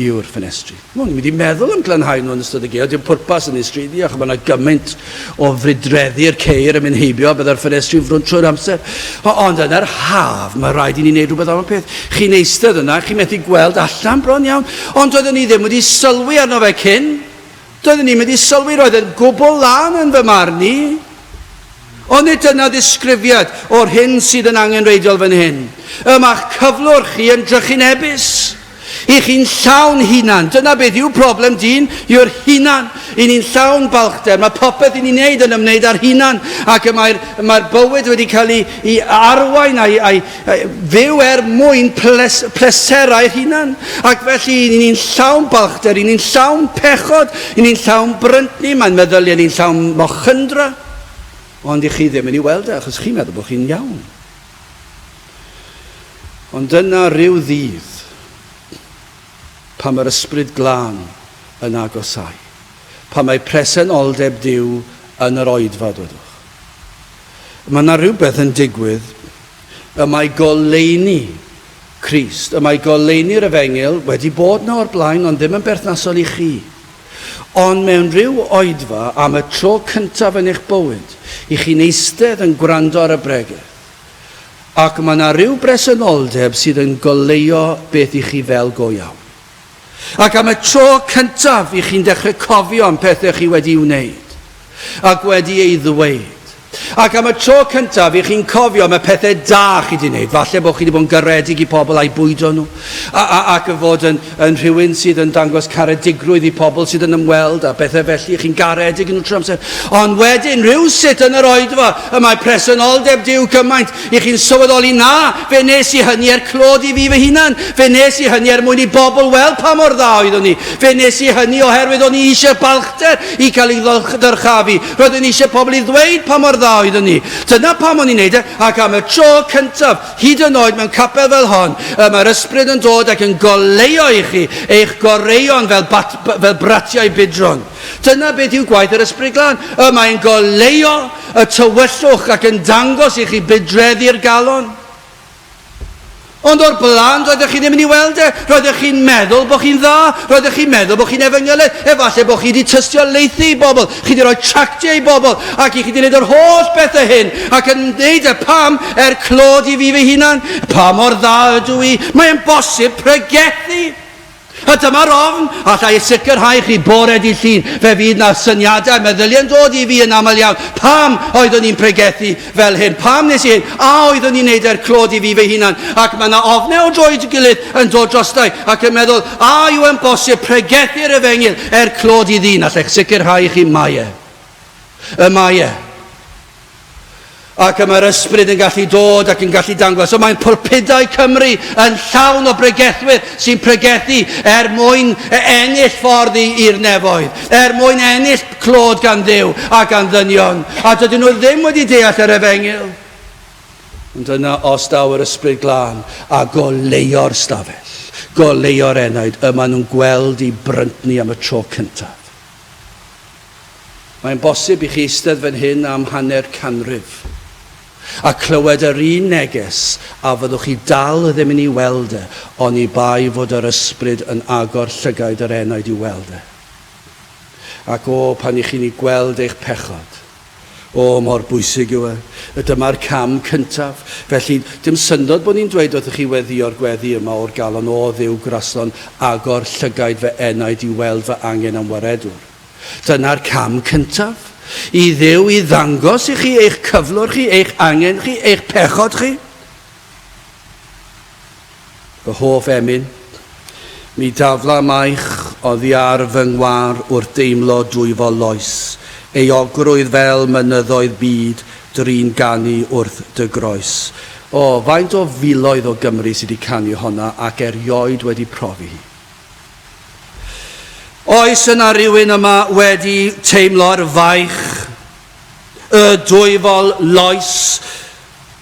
yw'r ffenestri. Wel, ni'n mynd i meddwl am glanhau nhw yn ystod y gaeaf, dim pwrpas yn ei stryd ni, achos mae yna gymaint o fridreddi'r ceir yn mynd heibio, byddai'r ffenestri'n frwnt trwy'r amser. O, ond yn yr haf, mae rhaid i ni wneud rhywbeth am y peth. Chi'n eistedd yna, chi'n methu gweld allan bron iawn, ond doeddwn ni ddim wedi sylwi arno fe cyn. Doeddwn ni'n mynd i sylwi, roedd e'n gwbl lân yn fy marn i. Ond nid dyna ddisgrifiad o'r hyn sydd yn angenrheidiol fan hyn. Y mae'ch cyflwr chi yn drychinebus. I chi'n llawn hunan. Dyna beth yw problem dyn, yw'r hunan. I ni'n llawn balchder. Mae popeth i ni'n neud yn ymwneud â'r hunan. Ac y mae'r mae bywyd wedi cael ei, ei arwain a'i, a'i, a'i fyw er mwyn ples, pleserau'r hunan. Ac felly i ni'n llawn balchder, i ni'n llawn pechod, i ni'n llawn bryntni, mae'n meddyliau ni'n llawn mochynddra. Ond i chi ddim yn ei weld e, achos chi'n meddwl bod chi'n iawn. Ond dyna rhyw ddydd pan mae'r Ysbryd Glân yn agosáu, pan mae presenoldeb Duw yn yr oedfa, dwedwch. Mae yna rhywbeth yn digwydd, y mae goleuni Crist, y mae goleuni'r Efengyl wedi bod yna o'r blaen, ond ddim yn berthnasol i chi. Ond mewn rhyw oedfa, am y tro cyntaf yn eich bywyd, i chi'n eistedd yn gwrando ar y bregeth, ac mae yna rhyw bresenoldeb sydd yn goleuo beth i chi fel go iawn. Ac am y tro cyntaf i chi'n dechrau cofio am pethau chi wedi'i wneud ac wedi ei ddweud. Ac am y tro cyntaf i chi'n cofio am y pethau da chi wedi wneud. Falle bod chi wedi bod yn garedig i pobl a'i bwydo nhw, a, a, ac y fod yn, yn rhywun sydd yn dangos caredigrwydd i pobl sydd yn ymweld a bethau felly, chi'n garedig yn nhw trwy amser. Ond wedyn, rhywsut yn yr oedfa, y mae presenoldeb Duw cymaint I chi'n sylweddoli, na, fe wnes i hynny er clod i fi fy hunan. Fe wnes i hynny er mwyn i bobl weld pa mor dda oeddwn i. Fe wnes i hynny oherwydd o'n i eisiau balchder i cael ei ddyrchafu. Roeddwn i eisiau pobl i ddweud pa mor dda oeddwn i. Dyna pam o'n i'n neud e, ac am y tro cyntaf, hyd yn oed mewn capel fel hon, y mae'r ysbryd yn dod ac yn goleuo i chi eich goreuon fel, bat, fel bratiau budron. Dyna beth yw gwaith yr Ysbryd Glân. Y mae'n goleuo y tywyllwch ac yn dangos i chi budreddi'r galon. Ond o'r blaen, roeddech chi ddim yn ei weld e. Roeddech chi'n meddwl bod chi'n dda. Roeddech chi'n meddwl bod chi'n efengylydd. Efallai bod chi wedi tystiolaethu i bobl. Chi wedi rhoi tractiau i bobl. Ac i chi wedi gwneud yr holl bethau hyn. Ac yn gwneud e pam? Er clod i fi fy hunan. Pa mor dda ydw i? Mae'n bosib pregethu. A dyma'r ofn, alla i sicrhau chi bore dydd Llun, fe fydd 'na syniadau a meddyliau'n dod i fi yn aml iawn, pam oeddwn i'n pregethu fel hyn, pam nes i hyn, a oeddwn i'n neud e'r clod i fi fy hunan, ac mae 'na ofnau o dro i'w gilydd yn dod drostai ac yn meddwl, a yw e'n bosib pregethu'r efengyl er clod i ddyn, alla i sicrhau chi mae e. Y mae e. Ac y mae'r ysbryd yn gallu dod ac yn gallu dangos. Y mae'n pulpudau Cymru yn llawn o bregethwyr sy'n pregethu er mwyn e, ennill ffordd i'r nefoedd, er mwyn ennill clod gan Dduw a gan ddynion. A dydyn nhw ddim wedi deall yr efengyl. Ond yna, os daw yr ysbryd glân a goleuo'r stafell, goleuo'r enaid, y maen nhw'n gweld i bryntni am y tro cyntaf. Mae'n bosib i chi eistedd fan hyn am hanner canrif a clywed yr un neges a fyddwch chi dal ddim yn ei weld e oni bai fod yr ysbryd yn agor llygaid yr enaid i'w weld e. Ac o, pan i chi'n ei gweld eich pechod, o, mor bwysig yw e. Dyma'r cam cyntaf. Felly, dim syndod bod ni'n dweud wrthych chi weddïo'r gweddi yma o'r galon, O Dduw graslon, agor llygaid fy enaid i weld fy angen am waredwr. Dyna'r cam cyntaf. I Dduw i ddangos i chi eich cyflwr chi, eich angen chi, eich pechod chi. Fy hoff emyn, mi dafla maich oddi ar fy ngwar wrth deimlo dwyfol loes, euogrwydd fel mynyddoedd byd drin ganu wrth dy groes. O, faint o filoedd o Gymry sydd wedi canu honna ac erioed wedi profi hi. Oes yna rywun yma wedi teimlo'r faich, y dwyfol loes?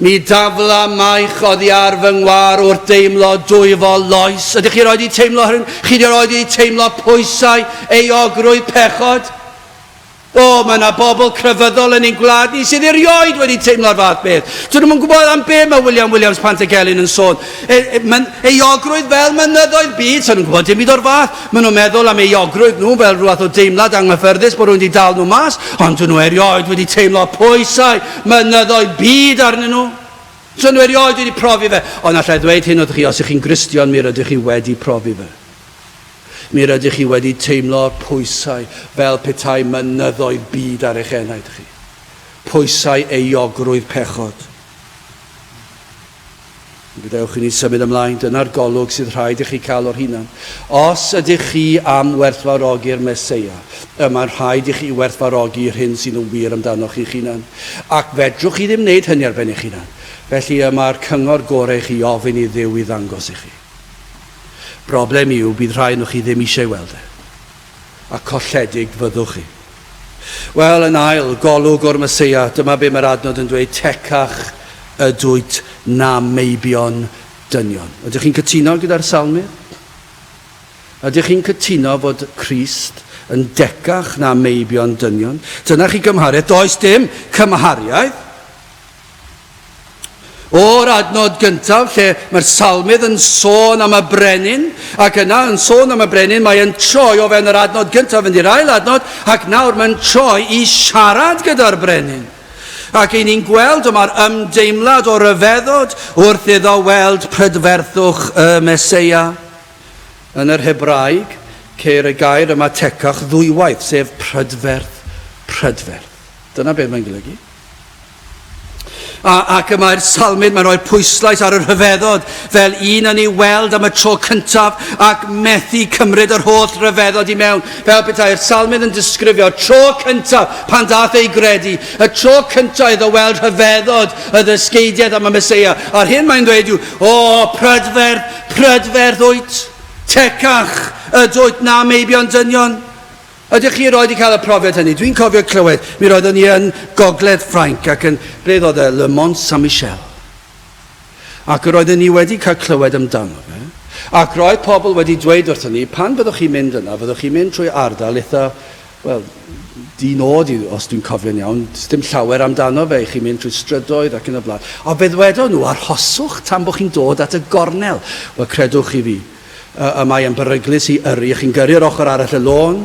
Mi dafla maich oddi ar fy ngwar wrth deimlo dwyfol loes. Ydych chi roed i teimlo hyn? Chi wedi roed i teimlo pwysau euogrwydd pechod? O, mae yna bobl crefyddol yn ein gwlad ni sydd erioed wedi teimlo'r fath beth. Dyn nhw'n gwybod am be mae William Williams Pantycelyn yn sôn. E, e, man, euogrwydd fel mynyddoedd byd, so nhw'n gwybod dim byd o'r fath. Maen nhw'n meddwl am euogrwydd nhw fel rhywbeth o deimlad anghyffyrddus bod rhywun wedi dal nhw mas, ond dyn nhw erioed wedi teimlo pwysau mynyddoedd byd arnyn nhw. So nhw erioed wedi profi fe. Ond allai ddweud hyn wrthych chi, os ych chi'n Gristion, mi rydych chi wedi profi fe. Mi rydych chi wedi teimlo'r pwysau fel petai mynyddoedd byd ar eich enaid chi. Pwysau euogrwydd pechod. Gadewch i ni symud ymlaen, dyna'r golwg sydd rhaid i chi cael o'r hunan. Os ydych chi am werthfawrogi'r Meseia, y mae'n rhaid i chi werthfawrogi'r hyn sydd yn wir amdanoch chi'ch hunan. Ac fedrwch chi ddim wneud hynny ar ben eich hunan. Felly y mae'r cyngor gorau i chi ofyn i Dduw i ddangos i chi. Broblem yw, bydd rhai ohonoch chi ddim eisiau weld e. A colledig fyddwch chi. Wel, yn ail, golwg o'r Meseia, dyma be mae'r adnod yn dweud, tecach ydwyt na meibion dynion. Ydych chi'n cytuno gyda'r salmydd? Ydych chi'n cytuno fod Crist yn decach na meibion dynion? Dyna chi gymhariaeth. Does dim cymhariaeth. O'r adnod gyntaf, lle mae'r salmydd yn sôn am y brenin, ac yna yn sôn am y brenin, mae e'n troi o fewn yr adnod gyntaf fynd i'r ail adnod, ac nawr mae'n troi i siarad gyda'r brenin. Ac i ni'n gweld yma'r ymdeimlad o ryfeddod wrth iddo weld prydferthwch y Meseia. Yn yr Hebraeg, ceir y gair yma tecach ddwywaith, sef prydferth, prydferth. Dyna beth mae'n golygu. A, ac y mae'r salmydd, mae'n rhoi'r pwyslais ar y rhyfeddod fel un yn ei weld am y tro cyntaf ac methu cymryd yr holl ryfeddod i mewn. Fel petai'r salmydd yn disgrifio tro cyntaf pan dath ei gredu, y tro cyntaf iddo weld rhyfeddod y ddysgeidiaeth am y Meseia. A'r hyn mae'n dweud yw, o, prydferth, prydferth wyt, tecach ydwyt na meibion dynion. Ydych chi erioed 'di cael y profiad hynny? Dwi'n cofio clywed, mi roeddwn i yn Gogledd Ffrainc ac yn, ble oedd e, Le Mont Saint Michel. Ac yr oedden ni wedi cael clywed amdano fe, ac roedd pobl wedi dweud wrthon ni, pan fyddwch chi'n mynd yna, fyddwch chi'n mynd trwy ardal eitha, wel, di-nod, os dwi'n cofio'n iawn, dim llawer amdano fe, chi'n mynd trwy strydoedd ac yn y blaen. Ond fe ddwedon nhw, arhoswch tan bod chi'n dod at y gornel. Wel, credwch chi fi, y mae e'n beryglus i yrru, chi'n gyrru ar ochr arall y lôn,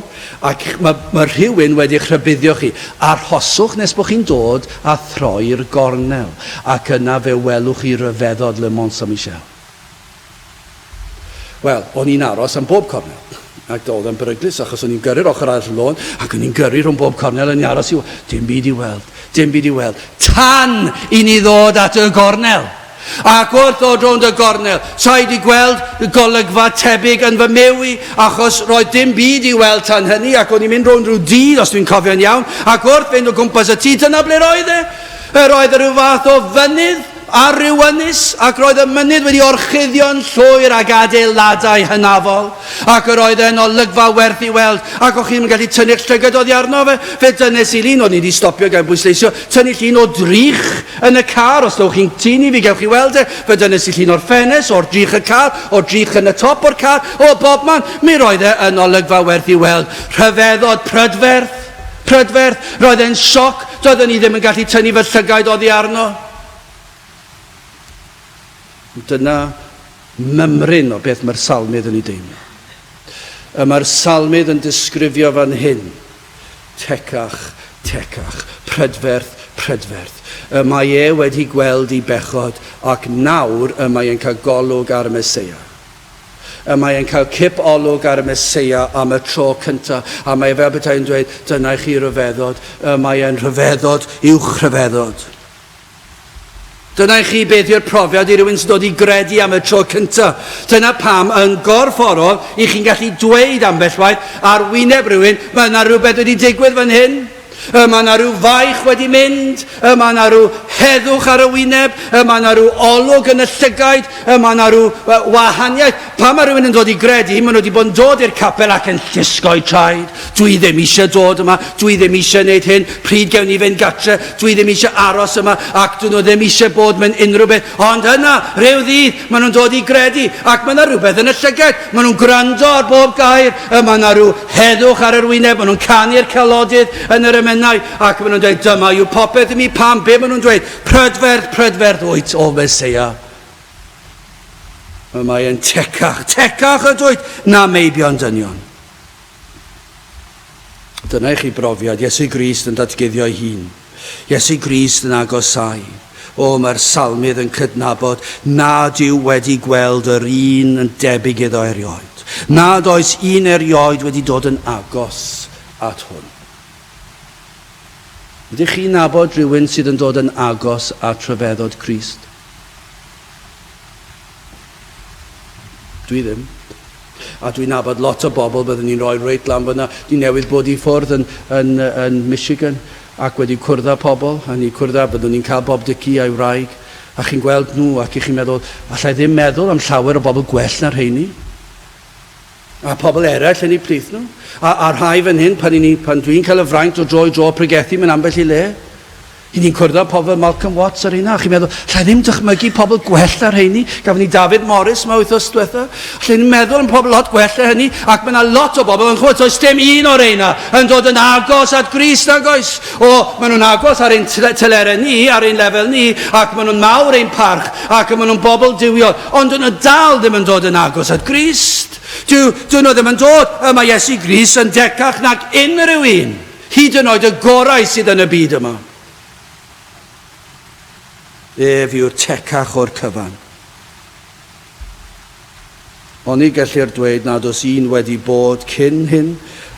ac mae, mae rhywun wedi eich rhybuddio chi. Arhoswch nes bod chi'n dod a throi'r gornel, ac yna fe welwch chi ryfeddod Le Mont Saint-Michel. Wel, o'n i'n aros am bob cornel, ac oedd e'n beryglus achos o'n i'n gyrru'r ochr arall y lôn, ac o'n i'n gyrru rhwng bob cornel yn aros i... Dim byd i weld, dim byd i weld, tan i ni ddod at y gornel. Ac wrth ddod rownd y gornel, sa i 'di gweld golygfa tebyg yn fy myw i, achos roedd dim byd i weld tan hynny, ac o'n i'n mynd rownd rhyw dŷ, os dwi'n cofio'n iawn, ac wrth fynd o gwmpas y tŷ, dyna ble roedd e. Yr oedd rhyw fath o fynydd ar ryw ynys, ac roedd y mynydd wedi orchuddio'n llwyr ag adeiladau hynafol, ac yr oedd e'n olygfa werth i weld, ac o'ch chi'n gallu tynnu'ch llygad oddi arno fe. Fe dynnes i lun, o'n i wedi stopio gan bwysleisio, tynnu llun o drych Yn y car, os dowch chi'n tŷ ni, fi gewch chi weld e. Fe dynnes i llun o'r ffenest, o'r drych y car, o'r drych yn y top o'r car, o bob man. Mi roedd e yn olygfa werth i weld. Rhyfeddod, prydferth, prydferth. Roedd e'n sioc, doeddwn i ddim yn gallu tynnu fy llygaid oddi arno. Dyna mymryn o beth mae'r salmydd yn ei deimlo. Y mae'r salmydd yn disgrifio fan hyn Tecach, tecach, prydferth, prydferth. Y mae e wedi gweld i bechod, ac nawr y mae e'n cael golwg ar y Meseia. Y mae e'n cael cip olwg ar y Meseia am y tro cyntaf, a mae e fel petai yn dweud, dyna i chi ryfeddod, y mae e'n rhyfeddod uwch rhyfeddod. Dyna i chi beth yw'r profiad i rywun sy'n dod i gredu am y tro cyntaf. Dyna pam yn gorfforol i chi'n gallu dweud ambell waith ar wyneb rhywun, mae yna rhywbeth wedi digwydd fan hyn. Y mae yna rhyw faich wedi mynd, y mae yna rhyw heddwch ar y wyneb, y mae yna rhyw olwg yn y llygaid, y mae yna rhyw wahaniaeth. Pan mae rhywun yn dod i gredu, maen nhw wedi bod yn dod i'r capel ac yn llusgo'u traed. Dwi ddim eisiau dod yma, dwi ddim eisiau gwneud hyn, pryd gewn ni fynd gatre, dwi ddim eisiau aros yma, ac dyn nhw ddim eisiau bod mewn unrhyw beth. Ond yna, rhyw ddydd, maen nhw'n dod i gredu, ac mae yna rhywbeth yn y llygaid. Maen nhw'n gwrando ar bob gair, y mae yna rhyw heddwch ar yr wyneb, maen nhw'n canu'r calodydd yn yr emynau, ac maen nhw'n dweud, dyma yw popeth i mi, pam, be maen nhw'n dweud? Prydferth, prydferth wyt, o Meseia. Y mae yn tecach, tecach ydwyt, na meibion dynion. Dyna i chi brofiad Iesu Grist yn datguddio ei hun. Iesu Grist yn agosáu. O, mae'r salmydd yn cydnabod nad yw wedi gweld yr un yn debyg iddo erioed. Nad oes un erioed wedi dod yn agos at hwn. Ydych chi'n nabod rhywun sydd yn dod yn agos at rhyfeddod Crist? Dwi ddim. A dwi'n nabod lot o bobl byddwn ni'n rhoi reit lan fyna. Dwi newydd bod i ffwrdd yn, yn, yn Michigan ac wedi cwrdd â pobl, a ni cwrdd â, byddwn ni'n cael Bob Dickey a'i wraig, a chi'n gweld nhw ac i chi'n meddwl, allai ddim meddwl am llawer o bobl gwell na rheini. A pobl eraill yn eu plith nhw. A, a rhai fan hyn, pan, ni, pan dwi'n cael y fraint o dro i dro pregethu mewn ambell i le, i ni'n cwrdd â pobl fel Malcolm Watts ar hynna, a chi'n meddwl, lle ddim dychmygu pobl gwell na rheini. Gafon ni David Morris yma wythnos diwetha. Lle ni'n meddwl am pobl lot gwell na hynny, ac mae yna lot o bobl yn chwbod, does dim un o'r reina yn dod yn agos at Grist nag oes. O, maen nhw'n agos ar ein telerau ni, ar ein lefel ni, ac maen nhw'n mawr ein parch, ac maen nhw'n bobl duwiol, ond dyn nhw dal ddim yn dod yn agos at Grist. Dyw, dyn nhw ddim yn dod. Y mae Iesu Grist yn decach nag unrhyw un. Hyd yn oed y gorau sydd yn y byd yma. Ef yw'r tecach o'r cyfan. Oni gellir dweud nad oes un wedi bod cyn hyn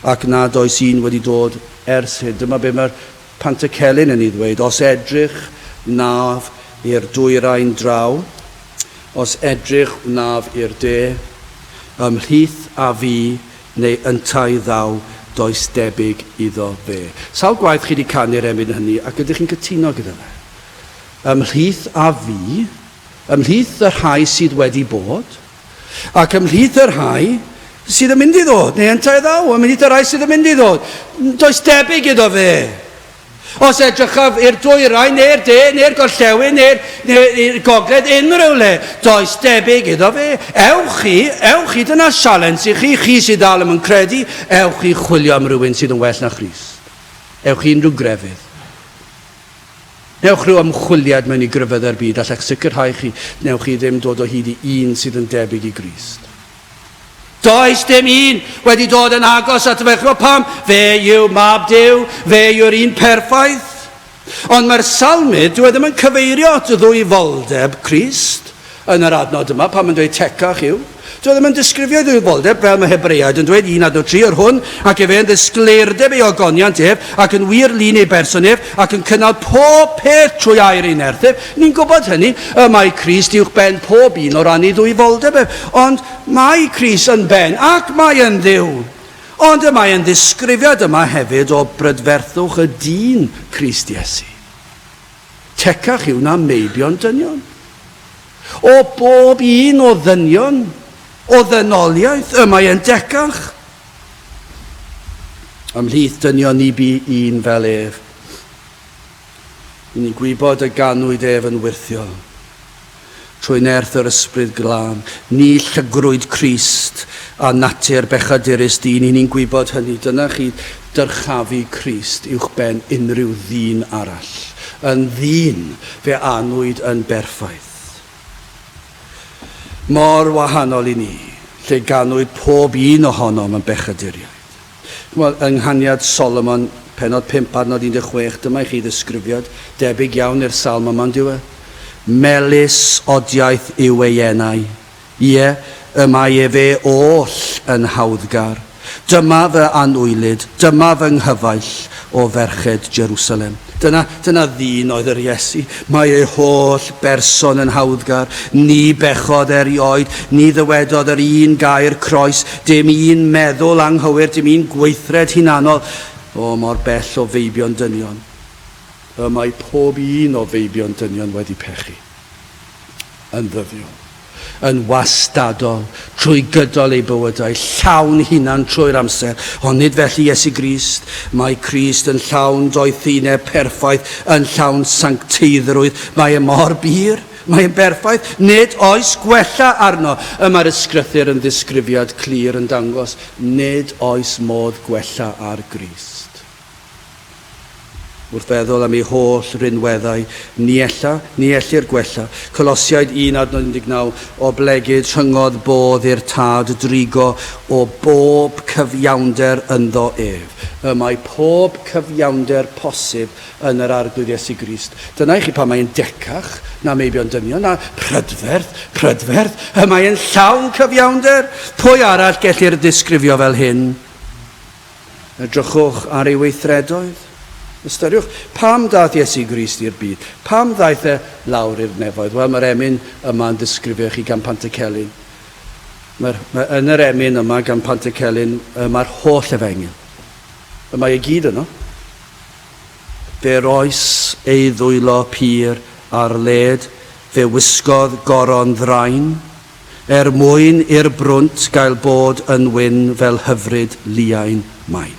ac nad oes un wedi dod ers hyn. Dyma be mae'r Pantycelyn yn ei ddweud, os edrych wnaf i'r dwyrain draw, os edrych wnaf i'r de, ymhlith a fi Neu yntau ddaw, does debyg iddo fe. Sawl gwaith chi 'di canu'r emyn hynny ac ydych chi'n cytuno gyda fe? Ymhlith a fu, ymhlith y rhai sydd wedi bod, ac ymhlith y rhai sydd yn mynd i ddod, neu yntau ddaw, ymhlith y rhai sydd yn mynd i ddod, does debyg iddo fe. Os edrychaf i'r dwyrain, neu'r de, neu'r gorllewin, neu'r neu gogledd, unrhyw le, does debyg iddo fe. Ewch chi, ewch chi, dyna sialens i chi, chi sydd dal ddim yn credu, ewch chi chwilio am rywun sydd yn well na Christ. Ewch i unrhyw grefydd. Newch rhyw ymchwiliad mewn i grefyddau'r byd, allech sicrhau chi, newch chi ddim dod o hyd i un sydd yn debyg i Grist. Does dim un wedi dod yn agos at fe. Chymod pam? Fe yw mab Duw, fe yw'r un perffaith. Ond mae'r salmydd, dyw e ddim yn cyfeirio at ddwyfoldeb Crist yn yr adnod yma, pan mae'n dweud tecach yw. Dyw e ddim yn disgrifio ei ddwyfoldeb fel mae Hebreaid yn dweud, 1 adnod 3, yr hwn, ac efe yn ddisgleirdeb ei ogoniant ef, ac yn wir lun ei berson ef, ac yn cynnal pob peth trwy air ei nerth ef. Ni'n gwybod hynny, y mae Crist uwch ben pob un o ran ei ddwyfoldeb ef. Ond mae Crist yn ben ac mae yn Dduw. Ond y mae yn ddisgrifiad yma hefyd o brydferthwch y dyn Crist Iesu. Tecach yw na meibion dynion. O bob un o ddynion, o ddynoliaeth, y mae yn decach. Ymhlith dynion ni bu un fel ef. I ni'n gwybod y ganwyd ef yn wyrthiol. Trwy nerth yr Ysbryd Glân, ni llygrwyd Crist a natur bechadurus dyn. I ni'n gwybod hynny. Dyna chi dyrchafu Crist uwchben unrhyw ddyn arall. Yn ddyn, fe anwyd yn berffaith. Mor wahanol i ni, lle ganwyd pob un ohonom yn bechaduriaid. Chimod, yng Nghaniad Solomon, pennod 5, adnod 16, dyma i chi ddisgrifiad debyg iawn i'r salm yma, on'd yw e? Melys odiaeth yw ei enau, ie, y mae efe oll yn hawddgar. Dyma fy anwylyd, dyma fy nghyfaill, o ferched Jerusalem. Dyna, dyna ddyn oedd yr Iesu. Mae ei holl berson yn hawddgar. Ni bechod erioed, ni ddywedodd yr un gair croes, dim un meddwl anghywir, dim un gweithred hunanol. O, mor bell o feibion dynion. Y mae pob un o feibion dynion wedi pechu. Yn ddyddiol. Yn wastadol, trwy gydol eu bywydau, llawn hunan trwy'r amser. Ond nid felly Iesu Grist. Mae Crist yn llawn doethineb perffaith, yn llawn sancteiddrwydd. Mae e mor bur, mae e'n berffaith. Nid oes gwella arno. Y mae'r Ysgrythur yn ddisgrifiad clir yn dangos, nid oes modd gwella ar Grist. Wrth feddwl am ei holl rinweddau, ni ella, ni ellir gwella. Colosiaid 1 adnod 19, Oblegid rhyngodd bodd i'r Tad drigo o bob cyfiawnder ynddo ef. Y mae pob cyfiawnder posib yn yr Arglwydd Iesu Grist. Dyna i chi pam mae'n decach na meibion dynion, na prydferth, prydferth, y mae'n llawn cyfiawnder. Pwy arall gellir ddisgrifio fel hyn? Edrychwch ar ei weithredoedd. Ystyriwch, pam daeth Iesu Grist i'r byd? Pam ddaeth e lawr i'r nefoedd? Wel, mae'r emyn yma yn disgrifio i chi gan Pantycelyn. Mae'r, mae, yn yr emyn yma gan Pantycelyn, mae'r holl efengyl. Y mae e gyd yno. Fe roes ei ddwylo pur ar led, fe wisgodd goron ddrain, Er mwyn i'r brwnt gael bod yn wyn fel hyfryd liain main.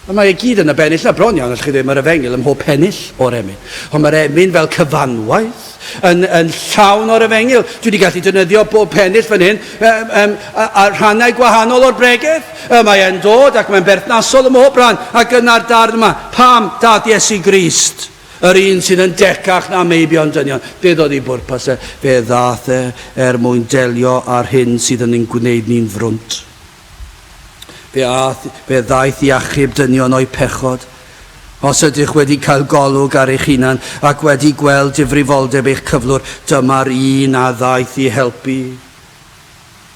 A mae e gyd yn y bennill 'na, bron iawn, allwch chi ddweud, mae'r efengyl ym mhob pennill o'r emyn. Ond mae'r emyn fel cyfanwaith yn, yn llawn o'r efengyl. Dwi wedi gallu defnyddio bob pennill fan hyn um, um, a, a rhannau gwahanol o'r bregeth. Y mae e'n dod ac mae'n berthnasol ym mhob rhan. Ac yna'r darn yma, pam dad Iesu Grist? Yr un sydd yn decach na meibion dynion. Beth oedd ei bwrpas e? Fe ddaeth e er mwyn delio â'r hyn sydd yn ein gwneud ni'n frwnt. Fe, ath, fe ddaeth i achub dynion o'u pechod. Os ydych wedi cael golwg ar eich hunan ac wedi gweld difrifoldeb eich cyflwr, dyma'r un a ddaeth i helpu.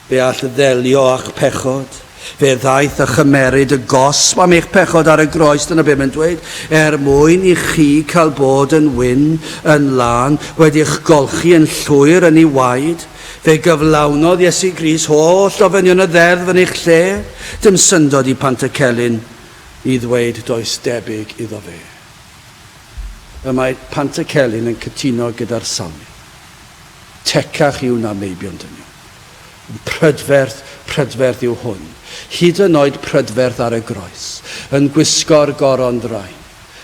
Fe all ddelio â'ch pechod. Fe ddaeth a chymeryd y gosb am eich pechod ar y groes, dyna be mae'n dweud, er mwyn i chi cael bod yn wyn, yn lân, wedi eich golchi yn llwyr yn ei waed. Fe gyflawnodd Iesu Grist holl ofynion y ddeddf yn eich lle. Dim syndod i Pantycelyn i ddweud does debyg iddo fe. Y mae Pantycelyn yn cytuno gyda'r Salmydd. Tecach yw na meibion dynion. Prydferth, prydferth yw hwn, hyd yn oed prydferth ar y groes, yn gwisgo'r goron ddrain.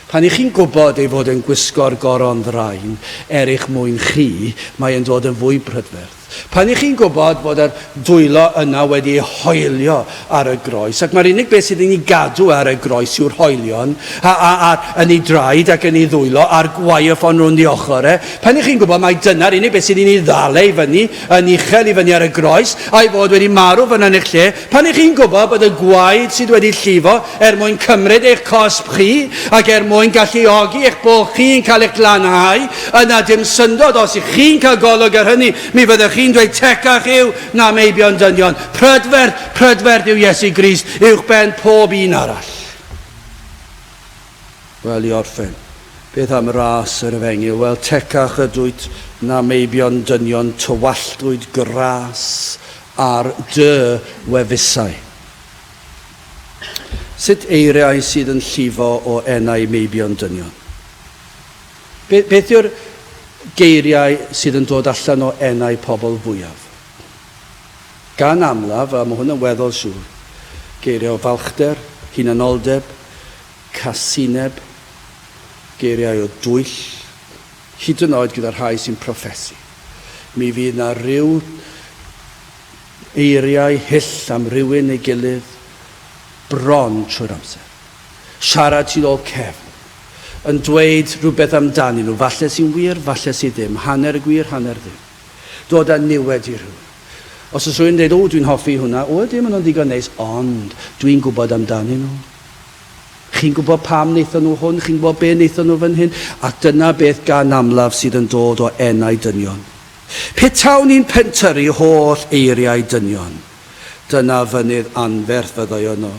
Pan y'ch chi'n gwybod ei fod e'n gwisgo'r goron ddrain er eich mwyn chi, mae e'n dod yn fwy prydferth. Pan y'ch chi'n gwybod bod yr dwylo yna wedi eu hoelio ar y groes, ac mae'r unig beth sydd yn ei gadw ar y groes yw'r hoelion, a, a, a, yn ei draed ac yn ei ddwylo, a'r gwaywffon rownd ei ochr e, pan y'ch chi'n gwybod mai dyna'r unig beth sydd yn ei ddal e i fyny, yn uchel i fyny ar y groes, a'i fod wedi marw fyna yn eich lle, pan y'ch chi'n gwybod bod y gwaed sydd wedi llifo er mwyn cymryd eich cosb chi, ac er mwyn galluogi eich bod chi'n cael eich glanhau, yna dim syndod os y'ch chi'n cael golwg ar hynny, mi fyddech chi'n dweud tecach yw na meibion dynion. Prydferth, prydferth yw Iesu Grist uwchben pob un arall. Wel, i orffen, beth am ras yr efengyl? Wel, tecach ydwyt na meibion dynion, tywalltwyd gras ar dy wefusau. Sut eiriau sydd yn llifo o enau meibion dynion? Beth yw'r geiriau sydd yn dod allan o enau pobl fwyaf? Gan amlaf, a mae hwn yn weddol siŵr, geiriau o falchder, hunanoldeb, casineb, geiriau o dwyll, hyd yn oed gyda rhai sy'n proffesu. Mi fydd 'na ryw eiriau hyll am rywun neu gilydd bron trwy'r amser. Siarad tu ôl cefn. Yn dweud rhywbeth amdanyn nhw, falle sy'n wir, falle sydd ddim, hanner y gwir, hanner ddim. Dod â niwed i rhywun. Os oes rhywun yn dweud, o, dwi'n hoffi hwnna, o, ydyn, maen nhw'n ddigon neis, ond dwi'n gwybod amdanyn nhw. Chi'n gwybod pam wnaethon nhw hwn, chi'n gwybod be wnaethon nhw fan hyn, a dyna beth gan amlaf sydd yn dod o enau dynion. Petawn i'n pentyrru holl eiriau dynion, dyna fynydd anferth fyddai yno.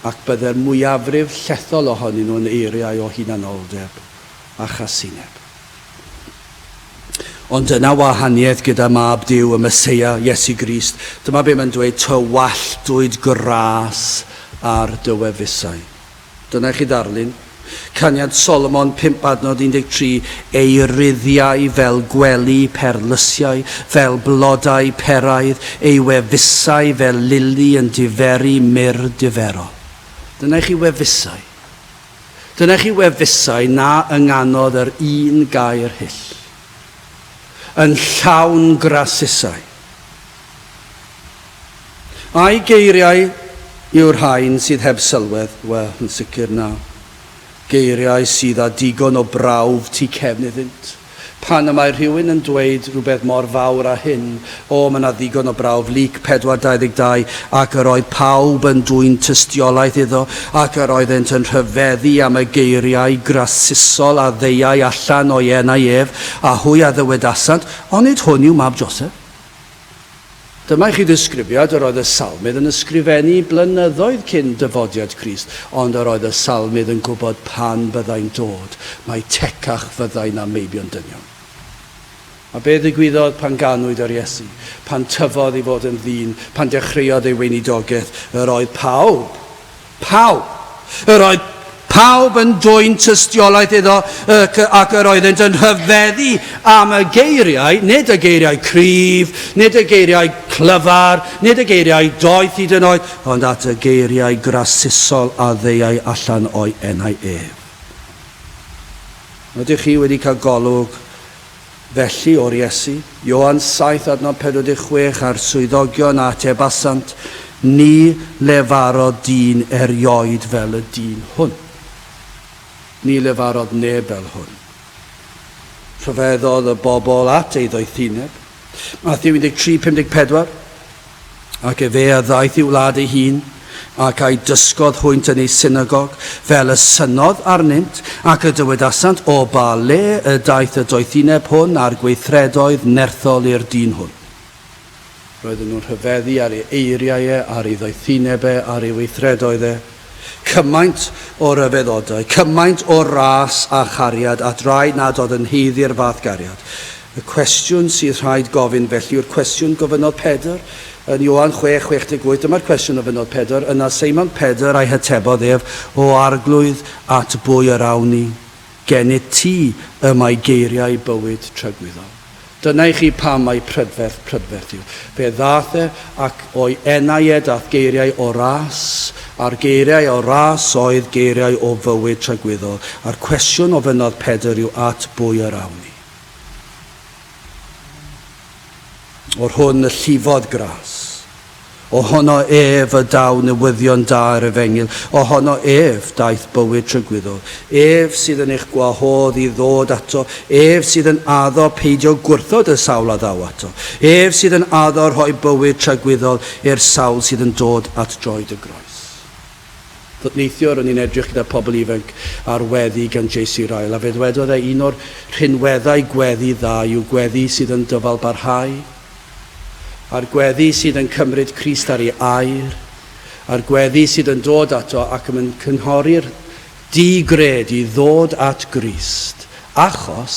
Ac bydde'r mwyafrif llethol ohonyn nhw yn eiriau o hunanoldeb a chasineb. Ond dyna wahaniaeth gyda Mab Duw, y Meseia, Iesu Grist. Dyma be mae'n dweud, Tywalltwyd gras ar dy wefusau. Dyna i chi ddarlun. Caniad Solomon 5 adnod 13, Ei ruddiau fel gwely perlysiau, fel blodau peraidd, ei wefusau fel lili yn diferu myrr diferol. Dyna i chi wefusau. Dyna chi wefusau na ynganodd yr un gair hyll. Yn llawn grasusau. Ai geiriau yw'r rhain sydd heb sylwedd? Wel, yn sicr na. Geiriau sydd â digon o brawf tu cefn iddynt. Pan y mae rhywun yn dweud rhywbeth mor fawr â hyn, o, mae 'na ddigon o brawf, Luc 4, 22, ac yr oedd pawb yn dwyn tystiolaeth iddo, ac yr oeddent yn rhyfeddu am y geiriau grasusol a ddeuai allan o'i enau ef, a hwy a ddywedasant, Onid hwn yw mab Joseph? Dyma i chi ddisgrifiad yr oedd y Salmydd yn ysgrifennu blynyddoedd cyn dyfodiad Crist, ond yr oedd y Salmydd yn gwybod pan byddai'n dod, mai tecach fyddai na meibion dynion. A be ddigwyddodd pan ganwyd yr Iesu, pan tyfodd i fod yn ddyn, pan dechreuodd ei weinidogaeth? Yr oedd pawb Pawb. Yr oedd pawb yn dwyn tystiolaeth iddo ac yr oeddent yn rhyfeddu am y geiriau, nid y geiriau cryf, nid y geiriau clyfar, nid y geiriau doeth hyd yn oed, ond at y geiriau grasusol a ddeuai allan o'i enau ef. Ydych chi wedi cael golwg Felly, o'r Iesu, Ioan 7 adnod 46, a'r swyddogion a atebasant, Ni lefarodd dyn erioed fel y dyn hwn. Ni lefarodd neb fel hwn. Rhyfeddodd y bobl at ei ddoethineb. Mathew 13, 54. Ac efe a ddaeth i'w wlad ei hun, ac a'i dysgodd hwynt yn ei synagog, fel y synnodd arnynt, ac y dywedasant, O ba le y daeth y doethineb hwn a'r gweithredoedd nerthol i'r dyn hwn? Roedden nhw'n rhyfeddu ar ei eiriau e, ar ei ddoethineb e, ar ei weithredoedd e. Cymaint o ryfeddodau, cymaint o ras a chariad at rai nad oedd yn haeddu'r fath gariad. Y cwestiwn sydd rhaid gofyn felly yw'r cwestiwn gofynnodd Pedr yn Ioan 6, 68. Dyma'r cwestiwn ofynnodd Pedr, Yna Seimon Pedr a'i hatebodd ef, O Arglwydd, at bwy yr awn ni? Gennyt ti y mae geiriau bywyd tragwyddol. Dyna i chi pam mai prydferth prydferth yw. Fe ddaeth e, ac o'i enau e daeth geiriau o ras, a'r geiriau o ras oedd geiriau o fywyd tragwyddol. A'r cwestiwn ofynnodd Pedr yw at bwy yr awn ni? O'r hwn y llifodd gras. Ohono ef y daw newyddion da yr Efengyl, ohono ef daeth bywyd tragwyddol. Ef sydd yn eich gwahodd i ddod ato, ef sydd yn addo peidio gwrthod y sawl a ddaw ato, ef sydd yn addo rhoi bywyd tragwyddol i'r sawl sydd yn dod at droed y groes. Neithiwr, o'n i'n edrych gyda pobl ifanc ar weddi gan JC Ryle, a fe ddwedodd e un o'r rhinweddau gweddi dda yw gweddi sydd yn dyfalbarhau, a'r gweddi sydd yn cymryd Crist ar ei air, a'r gweddi sydd yn dod ato ac yn cynghori'r di-gred i ddod at Grist, achos,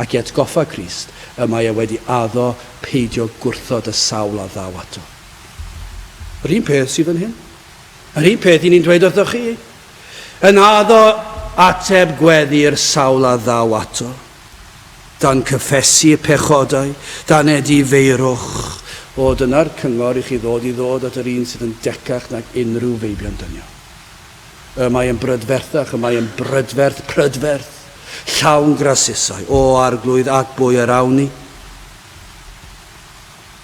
ac i atgoffa Crist, y mae e wedi addo peidio gwrthod y sawl a ddaw ato. Yr un peth sydd fan hyn. Yr un peth i ni'n dweud wrthoch chi. Yn addo ateb gweddi'r sawl a ddaw ato. Dan cyffesu y pechodau, dan edifeirwch. O, dyna'r cyngor i chi ddod i ddod at yr un sydd yn decach nag unrhyw feibion dynion. Y mae yn brydferthach, y mae yn brydferth, prydferth, llawn grasusau. O, Arglwydd, at bwy yr awn ni?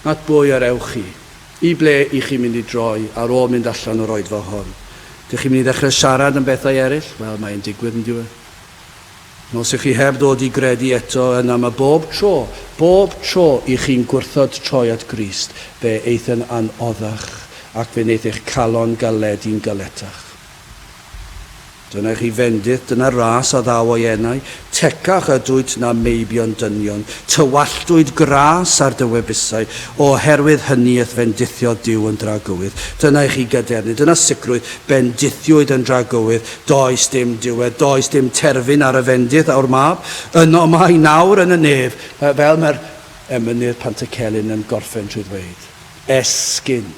At bwy yr ewch chi? I ble i chi'n mynd i droi ar ôl mynd allan o'r oedfa hon? Dych chi'n mynd i ddechrau siarad am bethau eraill? Wel, mae'n digwydd, yn dyw e? Os ych chi heb ddod i gredu eto, yna mae bob tro, bob tro i chi'n gwrthod troi at Grist, fe eith yn anoddach ac fe wneith eich calon galedu'n galetach. Dyna i chi fendith, dyna ras a ddaw o'i enau, tecach ydwyt na meibion dynion, tywalltwyd gras ar dy wefusau, oherwydd hynny y'th fendithiodd Duw yn dragywydd. Dyna i chi gadernid, dyna sicrwydd, bendithiwyd yn dragywydd, does dim diwedd, does dim terfyn ar y fendith o'r Mab, yno mae nawr yn y nef, fel mae'r emynydd Pantycelyn yn gorffen trwy ddweud, esgyn.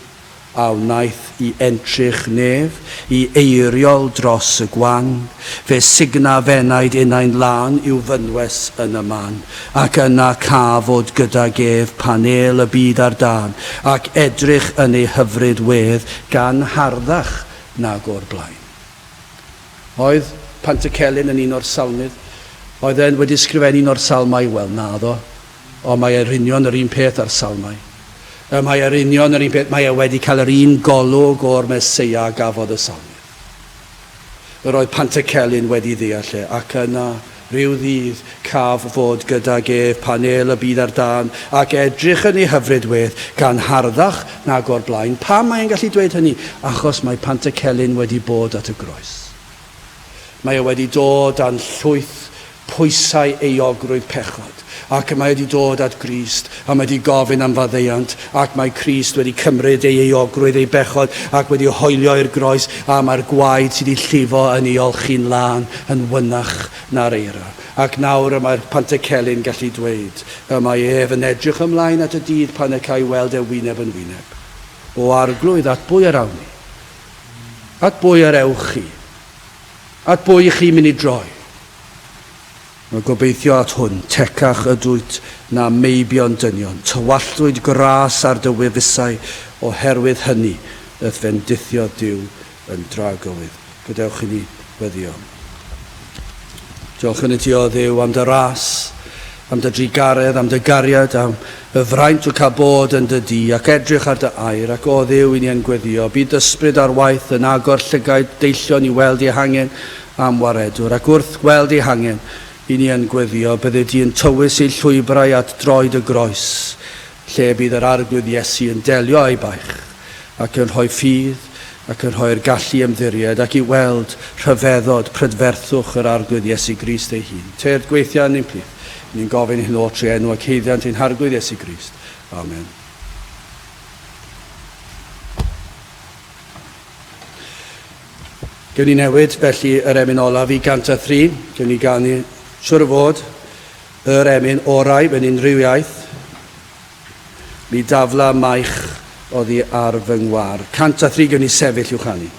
A wnaeth i entrych nef, i eiriol dros y gwan, fe sugna f'enaid innau'n lân i'w fynwes yn y man, ac yna ca fod gydag ef pan êl y byd ar dân, ac edrych yn ei hyfryd wedd gan harddach nag o'r blaen. Oedd Pantycelyn yn un o'r salmydd? Oedd e'n wedi sgrifennu un o'r salmau? Wel, naddo. Ond mae e'r union yr un peth â'r Salmau. Y mae e'r union yr un peth, mae e wedi cael yr un golwg o'r Meseia a gafodd y Salmydd. Yr oedd Pantycelyn wedi ddeall e, ac yna, rhyw ddydd, caf fod gydag ef pan êl y byd ar dân, ac edrych yn ei hyfryd wedd, gan harddach nag o'r blaen. Pam mae e'n gallu dweud hynny? Achos mae Pantycelyn wedi bod at y groes. Mae e wedi dod â'n llwyth pwysau euogrwydd pechod, ac mae wedi dod at Grist, a mae wedi gofyn am faddeuant, ac mae Crist wedi cymryd ei euogrwydd, ei bechod, ac wedi hoelio i'r groes, a mae'r gwaed sydd wedi llifo yn ei olchi'n lân, yn wynach na'r eira. Ac nawr y mae'r Pantycelyn gallu dweud, y mae ef yn edrych ymlaen at y dydd pan y ca'i weld e wyneb yn wyneb. O Arglwydd, at bwy yr awn ni? At bwy yr ewch chi? At bwy y'ch chi'n mynd i droi? Mae gobeithio at hwn, tecach ydwyt na meibion dynion, tywalltwyd gras ar dy wefusau, oherwydd hynny y'th fendithiodd Duw yn dragywydd. Gadewch i ni weddïo. Diolchwn i ti, O Dduw, am dy ras, am dy drugaredd, am dy gariad, am y fraint o cael bod yn dy dŷ ac edrych ar dy air, ac o Dduw, i ni yn gweddio, bydd dy ysbryd ar waith yn agor llygaid deillion i weld eu hangen am waredwr, ac wrth gweld eu hangen, i ni yn gweddio, byddi di yn tywys eu llwybrau at droed y groes, lle bydd yr Arglwydd Iesu yn delio â'i baich, ac yn rhoi ffydd, ac yn rhoi'r gallu i ymddiried, ac i weld rhyfeddod prydferthwch yr Arglwydd Iesu Grist ei hun. Tyrd, gweithia yn ein plith. Ni'n gofyn hyn oll trwy enw ac haeddiant ein Harglwydd Iesu Grist. Amen. Gewn ni newid felly yr emyn olaf i 103. Gewn ni ganu, siwr o fod, Yr emyn orau mewn unrhyw iaith. Mi dafla maich oddi ar fy ngwar. 103 gewn ni sefyll i'w chanu.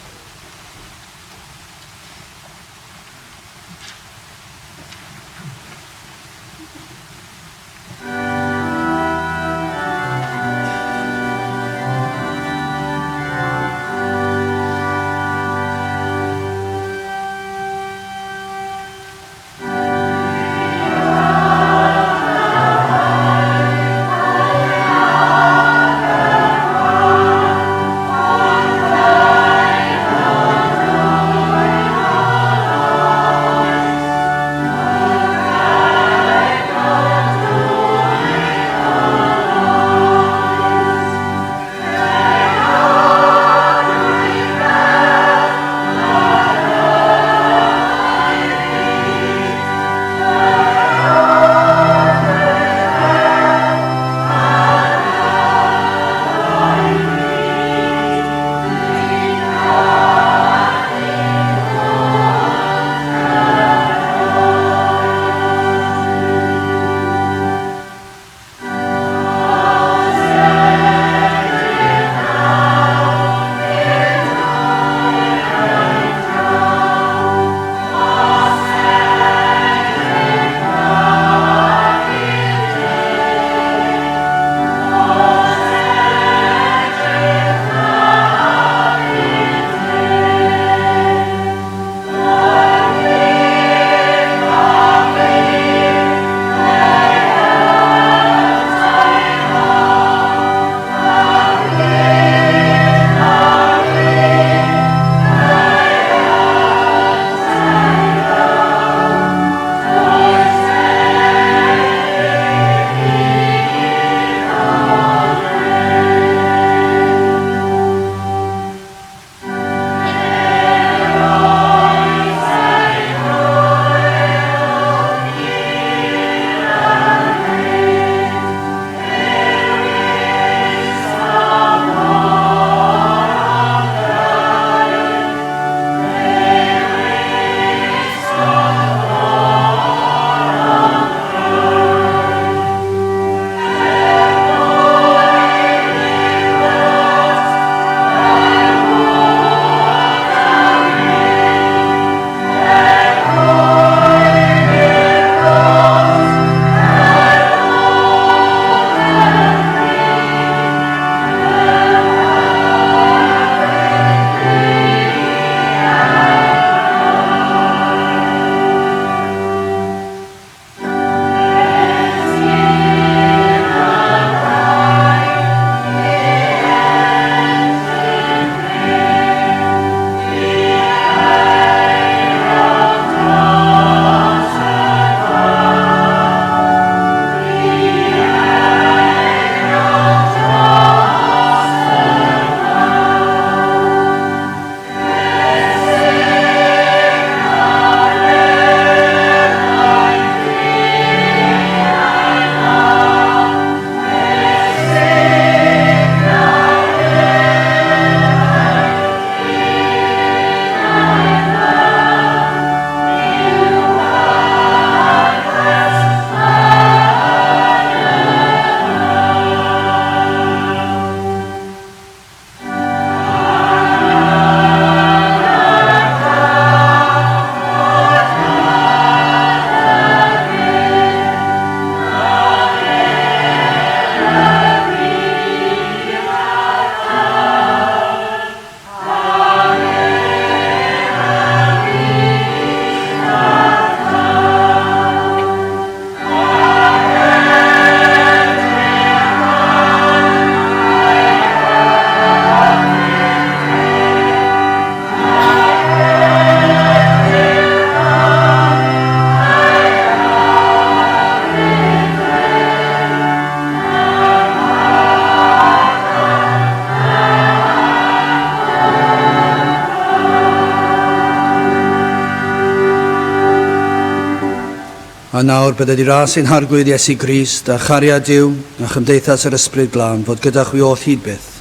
A nawr bydded i ras ein Harglwydd Iesu Grist, a chariad Duw, a chymdeithas yr Ysbryd Glân, fod gyda chwi oll hyd byth.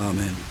Amen.